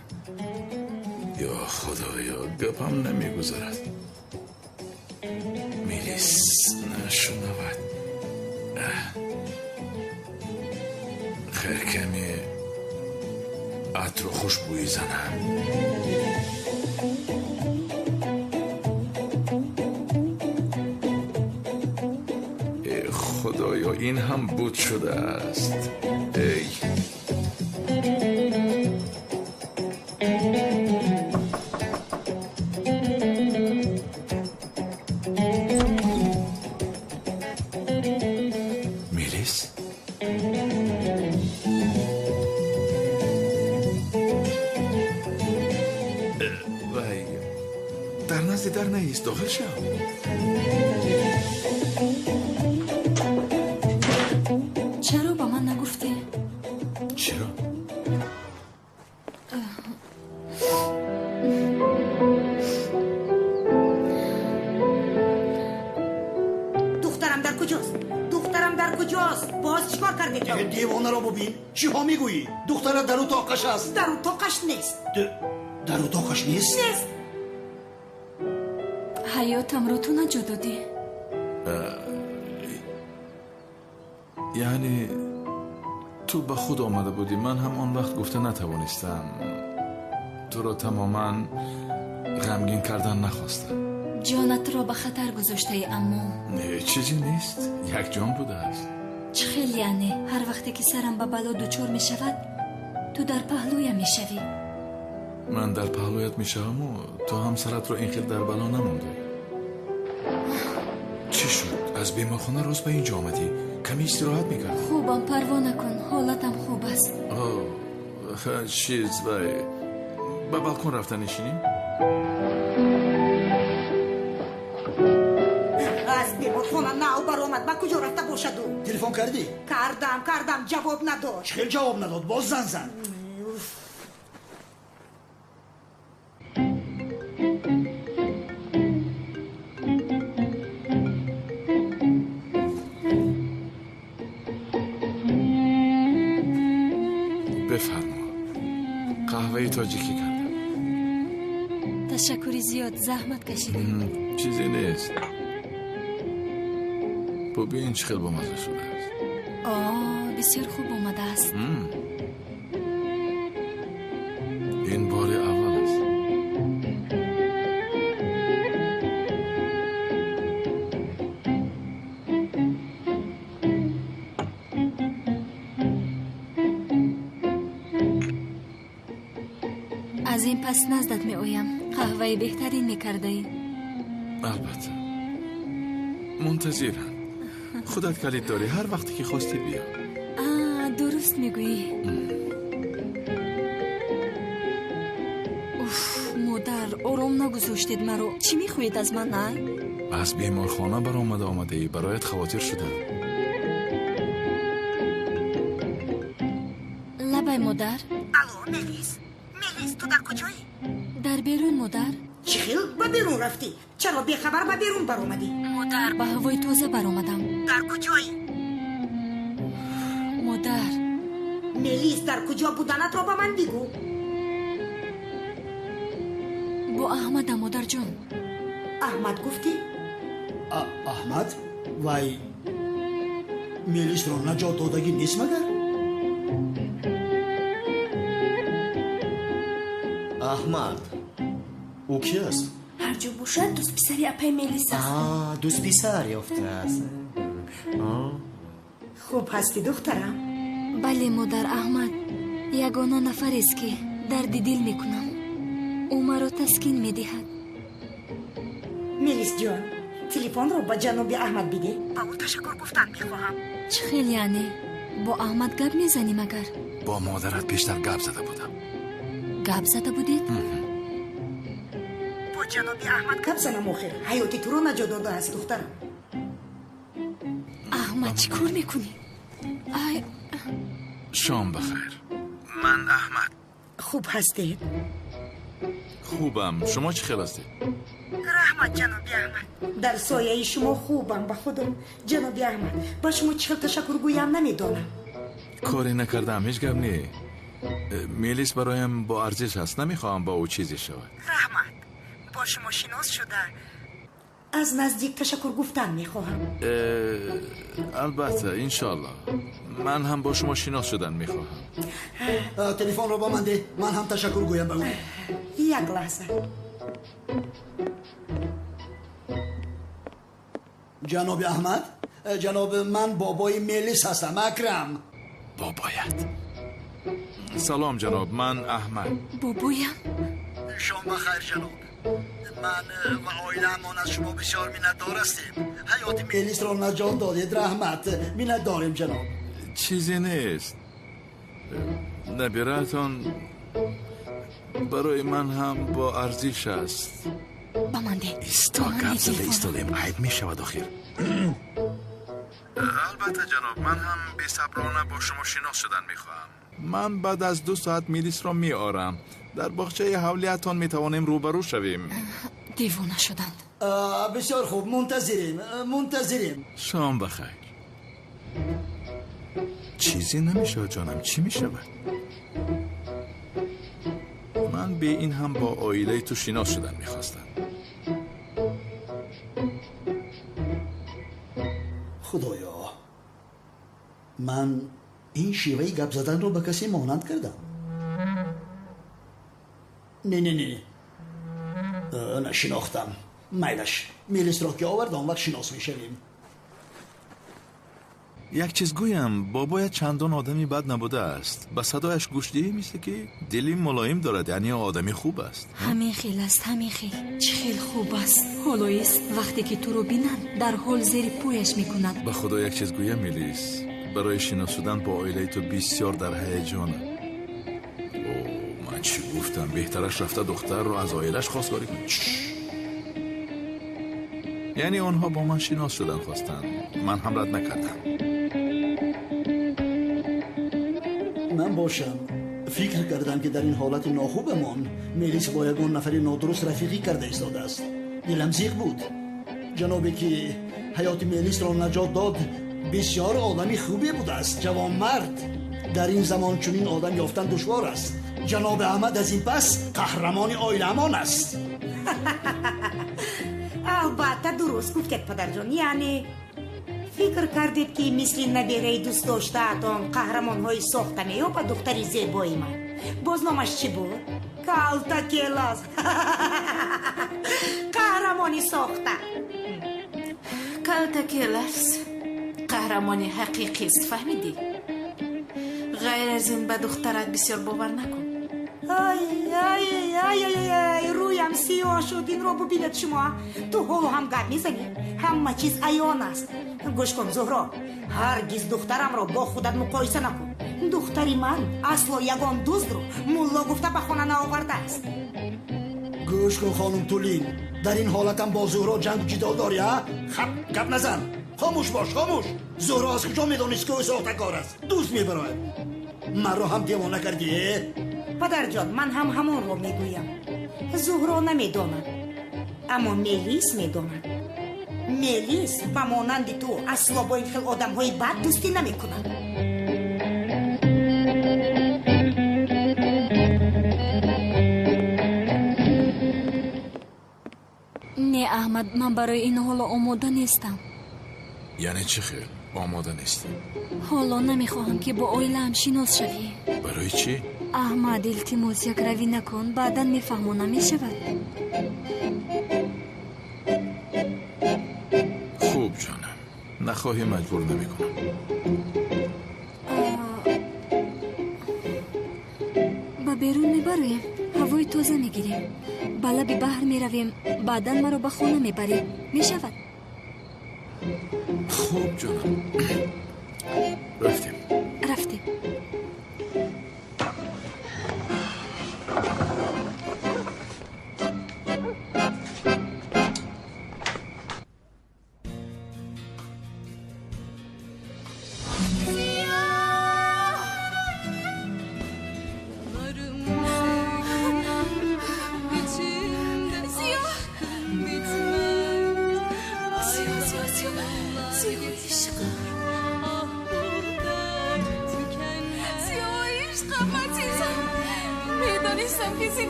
S16: Ё худоё, гапам намегузарад. Мелис нашунавад. Хайр, каме атру хушбӯӣ занам. Э худоё, ин ҳам буд шудааст. Эй, Мелис? Вай, дар назди дар наист, дохил шав.
S1: Чаро ба ман нагуфтӣ?
S16: Чиро?
S8: Духтарам дар куҷост? Духтарам дар куҷост? Боз чӣ кор кардед?
S18: Девонаро бубин. Чиҳо мегӯӣ? Духтарат дар утоқаш аст.
S8: Дар утоқаш нест.
S18: Дар утоқаш нест?
S8: Нест.
S1: Ҳаётамро ту наҷот додӣ.
S16: Яъне ту ба худ омада будӣ, ман ҳам он вақт гуфта натавонистам. Туро тамоман ғамгин кардан нахостам.
S1: Ҷонатро ба хатар гузоштаӣ, аммо
S16: Не, чизе нест, як ҷон будааст.
S1: Чӣ хел яъне? Ҳар вақте ки сарам ба бало дучор мешавад, ту дар паҳлӯям мешавӣ.
S16: Ман дар паҳлӯят мешаваму ту ҳамсаратро ин хел дар бало намондӣ. Чӣ шуд? Аз беморхона рост ба ин ҷо омадӣ? Каме истироҳат мекардӣ.
S1: Хубам, парво накун, ҳолатам хуб аст.
S16: Чиз, вай, ба балкон рафта нишинем?
S8: Аз беморхона нав баромад, ба куҷо рафта бошаду?
S18: Телефон кардӣ?
S8: Кардам, кардам, ҷавоб надод.
S18: Чӣ хел ҷавоб надод? Боз занг зан.
S3: Тоҷикӣ кардам.
S1: Ташаккури зиёд, заҳмат кашидем.
S3: Чизе нест. Бубин, чӣ хел бомазза шудааст.
S1: О, бисёр хуб омадааст.
S3: Ин бори аввал аст.
S1: Аз ин пас наздат меоям. Қаҳваи беҳтарин мекардаӣ.
S3: Албатта, мунтазирам. Худат калид дорӣ, ҳар вақте ки хостӣ биё.
S1: А, дуруст мегӯӣ. Уф, модар, ором нагузоштед маро. Чӣ мехоҳед аз ман, а?
S3: Аз беморхона баромада омадаӣ, бароят хавотир шудам.
S1: Лабай, модар.
S8: Алло, Мелис, Мелис, ту дар куҷоӣ?
S1: Дар берун, модар.
S8: Чӣ хел ба берун рафтӣ? Чаро бехабар ба берун баромадӣ?
S1: Модар, ба ҳавои тоза баромадам.
S8: Дар куҷоӣ?
S1: Модар.
S8: Мелис, дар куҷо буданатро ба ман бигӯ.
S1: Бо Аҳмадам, модарҷон.
S8: Аҳмад гуфтӣ?
S18: Аҳмад? Вай Мелисро наҷот додагӣ нест магар?
S9: Аҳмад ӯ ки аст?
S4: Ҳар ҷо бошад, дӯстписари апаи Мелис аст.
S9: Дӯстписар ёфтааст.
S8: Хуб ҳастӣ, духтарам?
S1: Бале, модар. Аҳмад ягона нафарест, ки дарди дил мекунам. Ӯ маро таскин медиҳад.
S8: Мелис ҷон, телефонро ба ҷаноби Аҳмад бидеҳ. Ба ӯ ташаккур гуфтан мехоҳам.
S1: Чӣ хел яъне? Бо Аҳмад гап мезанӣ магар?
S3: Бо модарат пештар гап зада будам.
S1: Гап зада будед?
S8: Бо ҷаноби Аҳмад гап занам, охир ҳаёти туро наҷот додааст, духтарам.
S1: Аҳмад, чӣ кор мекунӣ? Ай.
S3: Шом бахайр. Ман Аҳмад.
S8: Хуб ҳастед?
S3: Хубам. Шумо чӣ хел ҳастед?
S8: Раҳмат, ҷаноби Аҳмад. Дар сояи шумо хубам, ба худо. Ҷаноби Аҳмад, ба шумо чӣ хел ташаккур гӯям намедонам.
S3: Коре накардаам, ҳеҷ гап не. Мелис бароям бо арзиш аст, намехоҳам ба ӯ чизе шавад.
S8: Раҳмат, бо шумо шинос шуда аз наздик ташаккур гуфтан мехоҳам.
S3: Албатта, иншоалло, ман ҳам бо шумо шинос шудан мехоҳам.
S18: Телефонро ба ман деҳ, ман ҳам ташаккур гӯям ба ӯ.
S8: Як лаҳза.
S18: Ҷаноби Аҳмад, ҷаноб, ман бобои Мелис ҳастам, Акрам.
S3: Бобоят? Салом, ҷаноб, ман Аҳмад.
S1: Бобоям?
S18: Шом бахайр, ҷаноб. Ман ва оилаамон аз шумо бисёр миннатдор ҳастем. Ҳаёти Мелисро наҷот додед, раҳмат. Миннатдорем, ҷаноб.
S3: Чизе нест. Набираатон барои ман ҳам бо арзиш аст.
S1: Ба ман деҳ.
S3: Исто, гап зада истодаем, айб мешавад охир. Албатта, ҷаноб, ман ҳам бесаброна бо шумо шинос шудан мехоҳам. Ман баъд аз 2 соат Мелисро меорам. Дар боғчаи ҳавлиятон метавонем рӯбарӯ шавем.
S1: Девона шуданд.
S18: Бисёр хуб, мунтазирем, мунтазирем.
S3: Шом бахайр. Чизе намешавад, ҷонам, чӣ мешавад? Ман бе ин ҳам бо оилаи ту шинос шудан мехостам.
S18: Худоё, ман ин шеваи гап заданро ба касе монанд кардам? Не, не, не, нашинохтам. Майлаш, Мелисро ки овард, он вақт шинос мешавем.
S3: Як чиз гӯям, бобоят чандон одами бад набудааст. Ба садояш гӯш диҳӣ, мисле ки дили мулоим дорад, яъне одами хуб аст.
S1: Ҳамин хел аст, ҳамин хел. Чӣ хел хуб аст. Ҳоло ист, вақте ки туро бинанд, дар ҳол зери пояш мекунад.
S3: Ба худо як чиз гӯям, Мелис, барои шинос шудан бо оилаи ту бисёр дар ҳаяҷонам. О, ман чӣ гуфтам? Беҳтараш рафта духтарро аз оилаш хостгорӣ кун. Яъне онҳо бо ман шинос шудан хостанд, ман ҳам рад накардам.
S18: Ман бошам фикр кардам, ки дар ин ҳолати нохубамон Мелис бо ягон нафари нодуруст рафиқӣ карда истодааст. Дилам зиқ буд. Ҷанобе ки ҳаёти Мелисро наҷот дод, бисёр одами хубе будааст, ҷавонмард. Дар ин замон чунин одам ёфтан душвор аст. Ҷаноби Аҳмад аз ин пас қаҳрамони оиламон аст.
S8: Албатта, дуруст гуфтед, падарҷон. Яъне фикр кардед, ки мисли набераи дӯстдоштаатон қаҳрамонҳои сохта меёбад духтари зебои ман. Боз номаш чӣ буд? Калтакелас. Қаҳрамони сохта.
S7: Калтакелас қаҳрамони ҳақиқист, фаҳмидӣ? Ғайр аз ин, ба духтарат бисёр бовар накун.
S8: Ай, ай, ай, ай, ай, рӯям сиёҳ шуд. Инро бубинед шумо. Ту ҳоло ҳам гап мезанӣ? Ҳама чиз аён аст. Гӯш кун, Зуҳро, ҳаргиз духтарамро бо худат муқоиса накун. Духтари ман асло ягон дуздро мулло гуфта ба хона наовардааст.
S18: Гӯш кун, хонум Тулин, дар ин ҳолатам бо Зуҳро ҷангу ҷидол дорӣ, а? Хап, гап назан. Хомӯш бош, хомӯш. Зуҳро аз куҷо медонист, ки ӯ сохтакор аст? Дузд мебарояд. Маро ҳам девона кардӣ, э?
S8: Падарҷон, ман ҳам ҳамонро мегӯям. Зуҳро намедонад, аммо Мелис медонад. Мелис ба монанди ту асло бо ин хел одамҳои бад дӯстӣ намекунад.
S1: Не, Аҳмад, ман барои ин ҳоло омода нестам.
S3: Яъне чӣ хел омода нестӣ?
S1: Ҳоло намехоҳам, ки бо оилаам шинос шавӣ.
S3: Барои чӣ?
S1: Аҳмад, илтимос, якравӣ накун, баъдан мефаҳмонам, мешавад?
S3: Хуб, ҷонам, нахоҳӣ, маҷбур намекунам.
S1: Ба берун мебароем, ҳавои тоза мегирем, ба лаби баҳр меравем, баъдан маро ба хона мебарӣ, мешавад?
S3: Хуб, ҷонам, рафтем.
S1: Рафтем.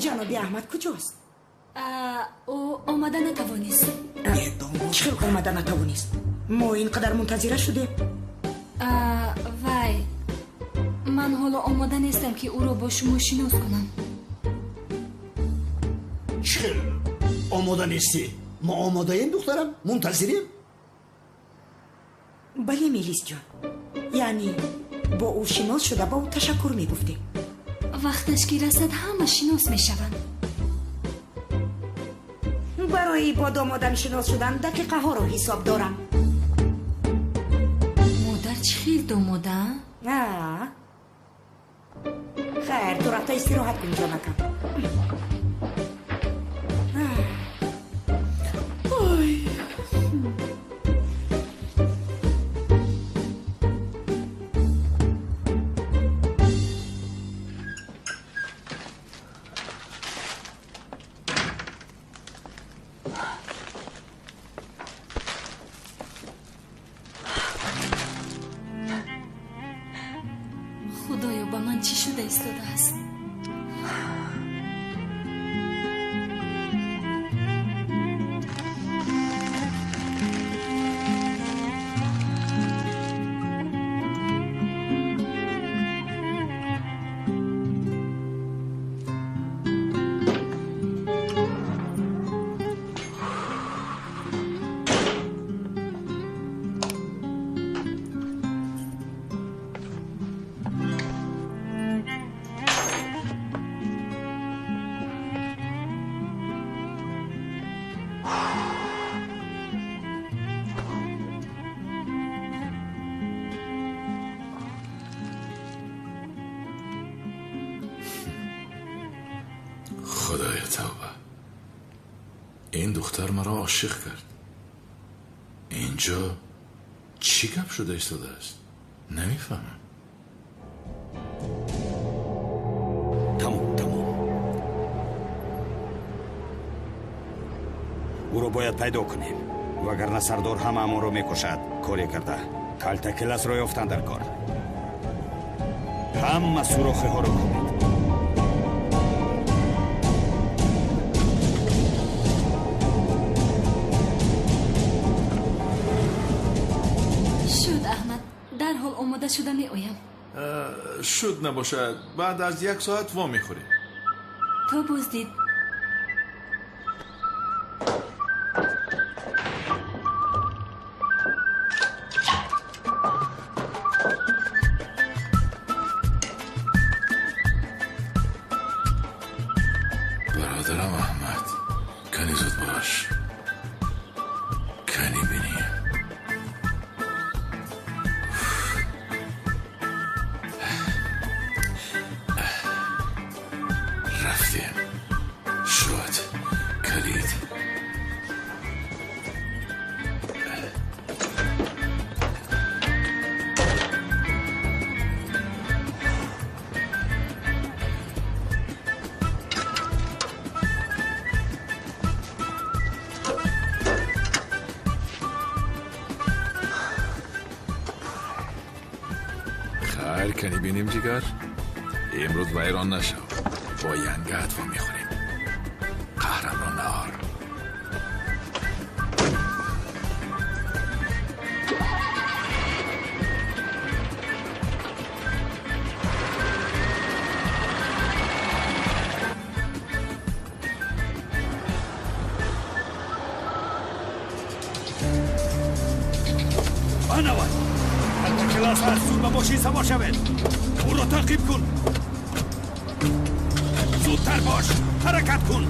S8: Ҷаноби Аҳмад куҷост?
S1: Ӯ омада натавонист.
S8: Чӣ хел омада натавонист? Мо ин қадар мунтазира шудем.
S1: Вай, ман ҳоло омода нестам, ки ӯро бо шумо шинос кунам.
S18: Чӣ хел омода нестӣ? Мо омодаем, духтарам, мунтазирем.
S8: Бале, Мелисҷон, яъне бо ӯ шинос шуда ба ӯ ташаккур мегуфтем.
S1: Вақташ ки расад, ҳама шинос мешаванд.
S8: Барои бо домодам шинос шудан дақиқаҳоро ҳисоб дорам.
S1: Модар, чӣ хел домода?
S8: Хайр, ту рафта истироҳат кун, ҷонакам.
S1: Чӣ шуда истодааст?
S3: Худоё тавба, ин духтар маро ошиқ кард. Инҷо чӣ гап шуда истодааст? Намефаҳмам.
S15: Тамом, тамом. Ӯро бояд пайдо кунем, вагарна сардор ҳамаамонро мекушад. Коре карда калтакеласро ёфтан дар кор. Ҳама сурохиҳоро кунед.
S1: Шуд, Аҳмад, дарҳол омода шуда меоям.
S16: Шуд набошад, баъд аз як соат во мехӯрем.
S1: То боздид.
S3: Бародарам Аҳмад, кани зуд бош, кани бинем. Рафтем. Шуд. Калид. Хайр, кани бинем, ҷигар. Имрӯз вайрон нашав. Бо янгат во мехӯрем. Қаҳрамро наор.
S15: Анавай! Калтакелас аз зуд ба мошин савор шавед. Ӯро таъқиб кун. Зудтар бош, ҳаракат кун.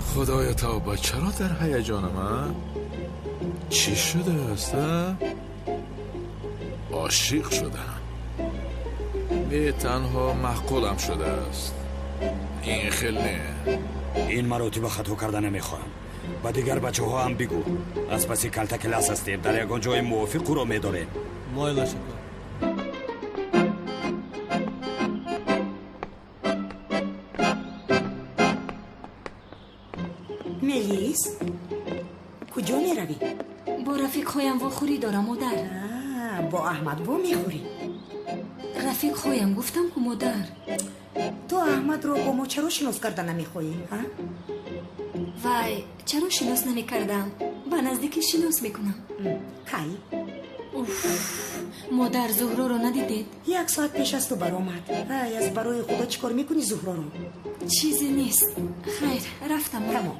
S3: Худоё тавба, чаро дар ҳаяҷонам, а? Чӣ шудааст, а? Ошиқ шудам. Не танҳо маъқулам шудааст. Ин хел не.
S15: Ин маротиба хато карда намехоҳам. Ба дигар бачаҳо ҳам бигӯ. Аз паси калтакелас ҳастем, дар ягон ҷои мувофиқ ӯро медорем.
S13: Мойлаш ака.
S8: Мелис, куҷо меравӣ?
S1: Бо рафиқҳоям вохӯрӣ дорам, модар.
S8: Бо Аҳмад во мехӯрӣ?
S1: Рафиқҳоям гуфтам ку, модар.
S8: Ту Аҳмадро бо мо чаро шинос карда намехоҳӣ, а?
S1: Вай, чаро шинос намекардам? Ба наздикӣ шинос мекунам.
S8: Кай?
S1: Уф, модар, Зуҳроро надидед?
S8: Як соат пеш аз ту баромад. Ай, аз барои Худо чӣ кор мекунӣ Зуҳроро?
S1: Чизе нест. Хайр, рафтам.
S8: Тамом.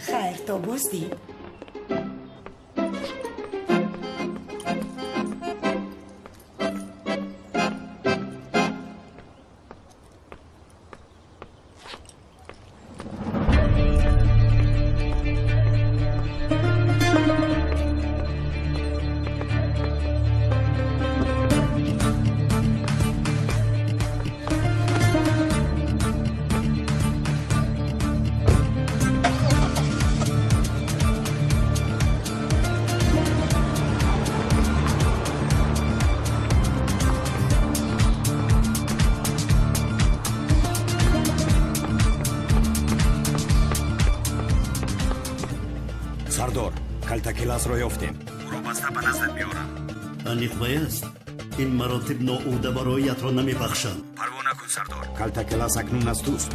S8: Хайр, то боздид.
S15: Сардор, калтакеласро ёфтем. Ӯро Ӯро баста ба наздат меорам.
S18: Аниқ вай аст? Ин маротиб ноуҳда бароятро намебахшам.
S15: Парво накун, сардор. Калтакелас акнун аз туст.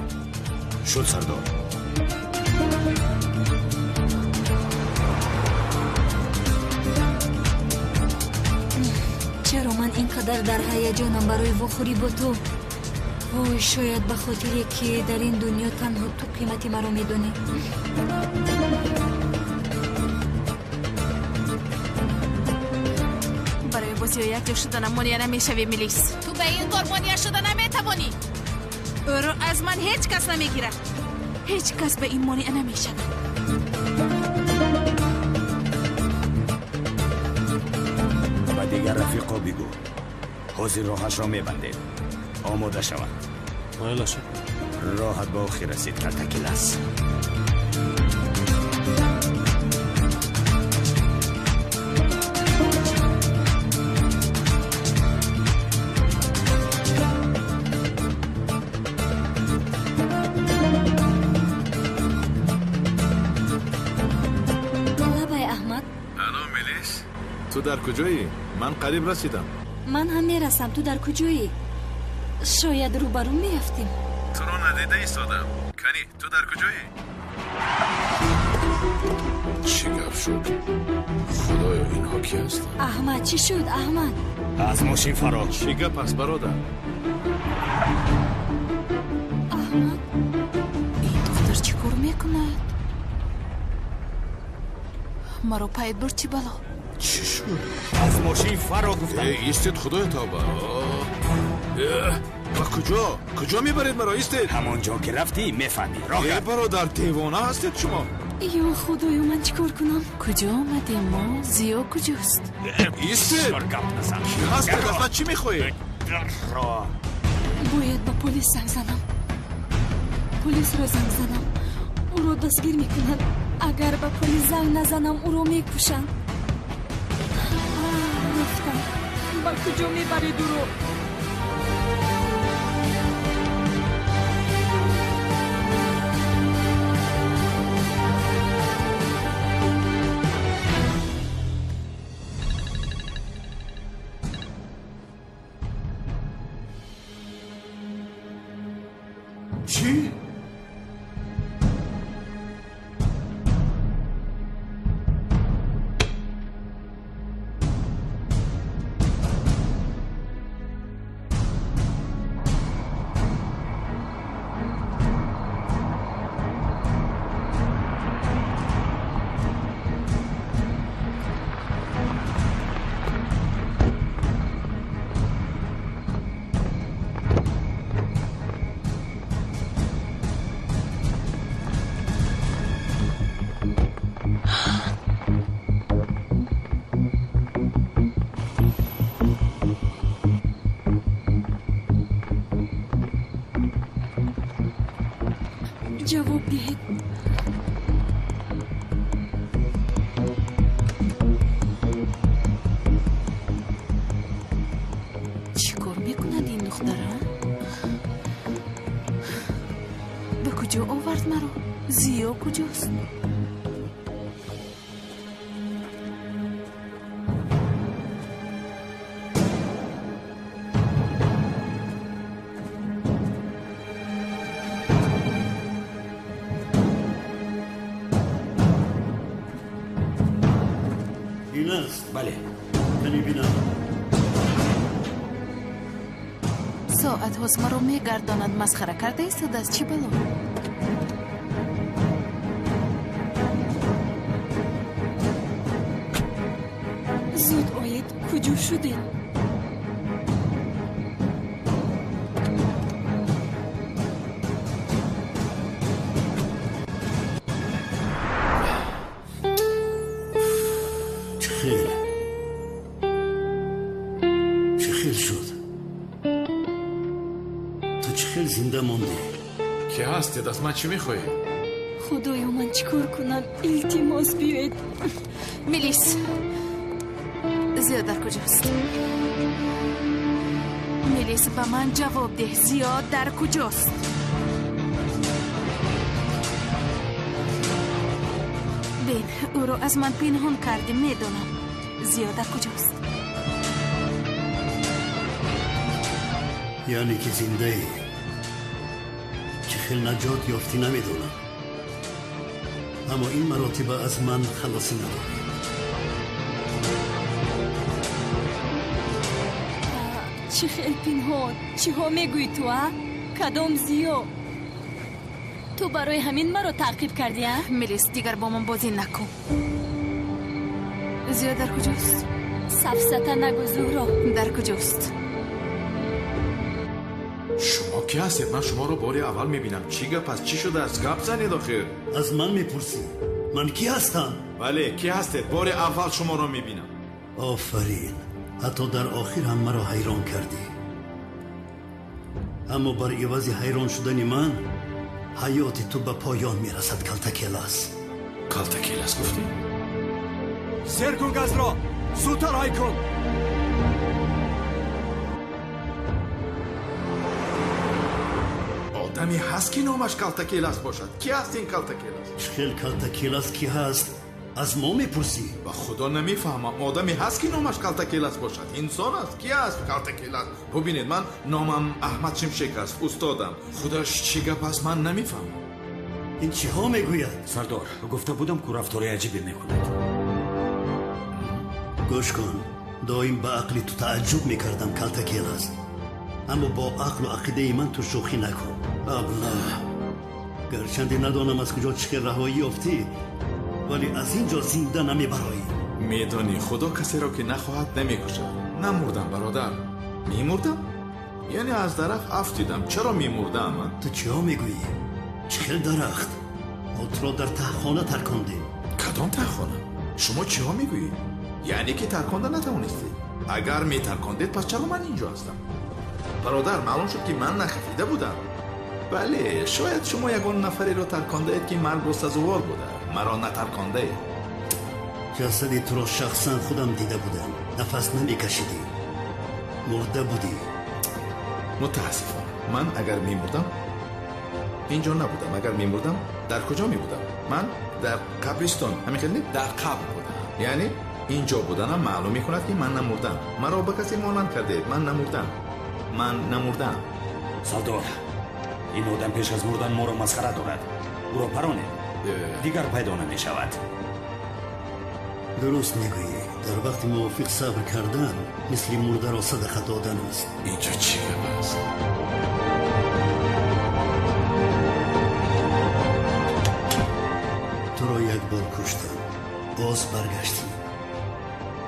S15: Шуд, сардор.
S1: Чаро ман ин қадар дар ҳаяҷонам барои вохӯрӣ бо ту? Вой, шояд ба хотире, ки дар ин дунё танҳо ту қимати маро медонӣ.
S7: Барои бо Зиё якҷо шуданам монеа намешавӣ, Мелис. Ту ба ин кор монеа шуда наметавонӣ. Ӯро аз ман ҳеҷ кас намегирад. Ҳеҷ кас ба ин монеа намешавад.
S15: Ба дигар рафиқо бигӯ, ҳозир роҳашро мебандем. Омода шаванд.
S19: Майлаш.
S15: Роҳат ба охир расид, Калтакелас.
S1: Лабай, Аҳмад.
S16: Алло, Мелис, ту дар куҷоӣ? Ман қариб расидам.
S1: Ман ҳам мерасам. Ту дар куҷоӣ? Шояд рӯбарӯ меафтем.
S16: Туро надида истодам. Канӣ, ту дар куҷоӣ? Чӣ гап шуд? Худоё, инҳо ки ҳастанд?
S1: Аҳмад, чӣ шуд, Аҳмад?
S15: Аз мошин фаро.
S16: Чӣ гап аст, бародар?
S1: Аҳмад,
S7: ин духтар чӣ кор мекунад? Маро пайд бурд, чӣ бало?
S16: Чӣ шуд?
S15: Аз мошин фаро гуфтам.
S16: Истед, худоё, тавба! Ба куҷо? Куҷо мебаред маро? Истед!
S15: Ҳамон ҷо ки рафтӣ, мефаҳмӣ. Роҳ.
S16: Э, бародар, девона ҳастед шумо?
S1: Ё худоё, ман чӣ кор кунам?
S7: Куҷо омадем мо? Зиё куҷост?
S16: Истед!
S15: Гап назан.
S16: Кӣ ҳастед? Аз ман чӣ мехоҳед?
S1: Бояд ба полис занг занам. Полисро занг занам, ӯро дастгир мекунанд. Агар ба полис занг назанам, ӯро мекушанд. Рафтам. Ба куҷо мебаред ӯро?
S16: Чӣ?
S1: Ҷавоб диҳед.
S7: Чӣ кор мекунад ин духтара? Ба куҷо овард маро? Зиё куҷост?
S18: Ин аст?
S15: Бале.
S18: Канӣ бинам.
S7: Соатҳост маро мегардонад. Масхара карда истодааст, чӣ бало?
S1: Зуд оед, куҷо шудед?
S18: Чӣ хел? Чӣ хел шуд? Ту чӣ хел зинда мондӣ?
S16: Кӣ ҳастед? Аз ман чӣ мехоҳед?
S1: Худоё, ман чӣ кор кунам? Илтимос, биёед.
S7: Мелис, Зиё дар куҷост? Мелис, ба ман ҷавоб деҳ. Зиё дар куҷост? Бин, ӯро аз ман пинҳон кардӣ, медонам. Зиё дар куҷост?
S18: Яъне ки зиндаӣ. Чӣ хел наҷот ёфтӣ намедонам, аммо ин маротиба аз ман халосӣ надорӣ.
S1: Чӣ хел пинҳон? Чиҳо мегӯӣ ту, а? Кадом Зиё? Ту барои ҳамин маро таъқиб кардӣ, а?
S7: Мелис, дигар бо ман бозӣ накун. Зиё дар куҷост?
S1: Сафсата нагӯ, Зуҳро.
S7: Дар куҷост?
S16: Шумо ки ҳастед? Ман шуморо бори аввал мебинам. Чӣ гап аст? Чӣ шудааст? Гап занед охир.
S18: Аз ман мепурсӣ? Ман кӣ ҳастам?
S16: Бале, кӣ ҳастед? Бори аввал шуморо мебинам.
S18: Офарин, ҳатто дар охир ҳам маро ҳайрон кардӣ. Аммо бар ивази ҳайрон шудани ман ҳаёти ту ба поён мерасад, Калтакелас.
S16: Калтакелас гуфтӣ?
S10: Сер кун газро, зудтар ҳай кун.
S16: Одаме ҳаст ки номаш Калтакелас бошад. Ки ҳаст ин Калтакелас?
S18: Чӣ хел Калтакелас ки ҳаст? Аз мо мепурсӣ?
S16: Ба худо намефаҳмам. Одаме ҳаст ки номаш Калтакелас бошад? Инсон аст? Ки аст Калтакелас? Бубинед, ман номам Аҳмад Шимшек аст, устодам. Худаш чӣ гап аст, ман намефаҳмам.
S18: Ин чиҳо мегӯяд?
S15: Сардор, гуфта будам ку рафтори аҷибе мекунад.
S18: Гӯш кун, доим ба ақли ту тааҷҷуб мекардам, Калтакелас, аммо бо ақлу ақидаи ман ту шӯхӣ накун. Аблаҳ, гарчанде надонам аз куҷо чӣ хел раҳоӣ ёфтӣ, вале аз ин ҷо зинда намебароӣ.
S16: Медонӣ, худо касеро ки нахоҳад намекушад. Намурдам, бародар. Мемурдам? Яъне аз дарахт афтидам. Чаро мемурдам?
S18: Ту чиҳо мегӯӣ? Чӣ хел дарахт? Мо туро дар таҳхона таркондем.
S16: Кадом таҳхона? Шумо чиҳо мегӯед? Яъне ки тарконда натавонистед. Агар метаркондед, пас чаро ман инҷо ҳастам? Бародар, маълум шуд ки ман нахафида будам. Бале, шояд шумо ягон нафареро таркондаед ки маргро сазовор буда, маро натаркондаед.
S18: Ҷасади туро шахсан худам дида будам. Нафас намекашидӣ, мурда будӣ.
S16: Мутаассифона, ман агар мемурдам инҷо набудам. Агар мемурдам дар куҷо мебудам? Ман дар қабристон, ҳамин хел не? Дар қабр будам. Яъне инҷо буданам маълум мекунад ки ман намурдам. Маро ба касе монанд кардаед. Ман намурдам, ман намурдам.
S15: Сардор, ин одам пеш аз мурдан моро масхара дорад. Ӯро паронед, дигар пайдо намешавад.
S18: Дуруст мегӯӣ. Дар вақти мувофиқ сабр кардан мисли мурдаро садақа додан аст.
S16: Инҷо чӣ гап аст?
S18: Туро як бор куштам, боз баргаштӣ.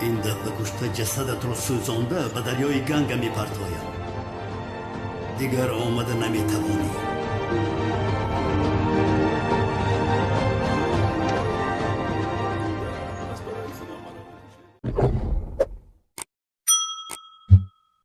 S18: Ин дафъа кушта ҷасадатро сӯзонда ба дарёи Ганга мепартоям. Дигар омада наметавонӣ.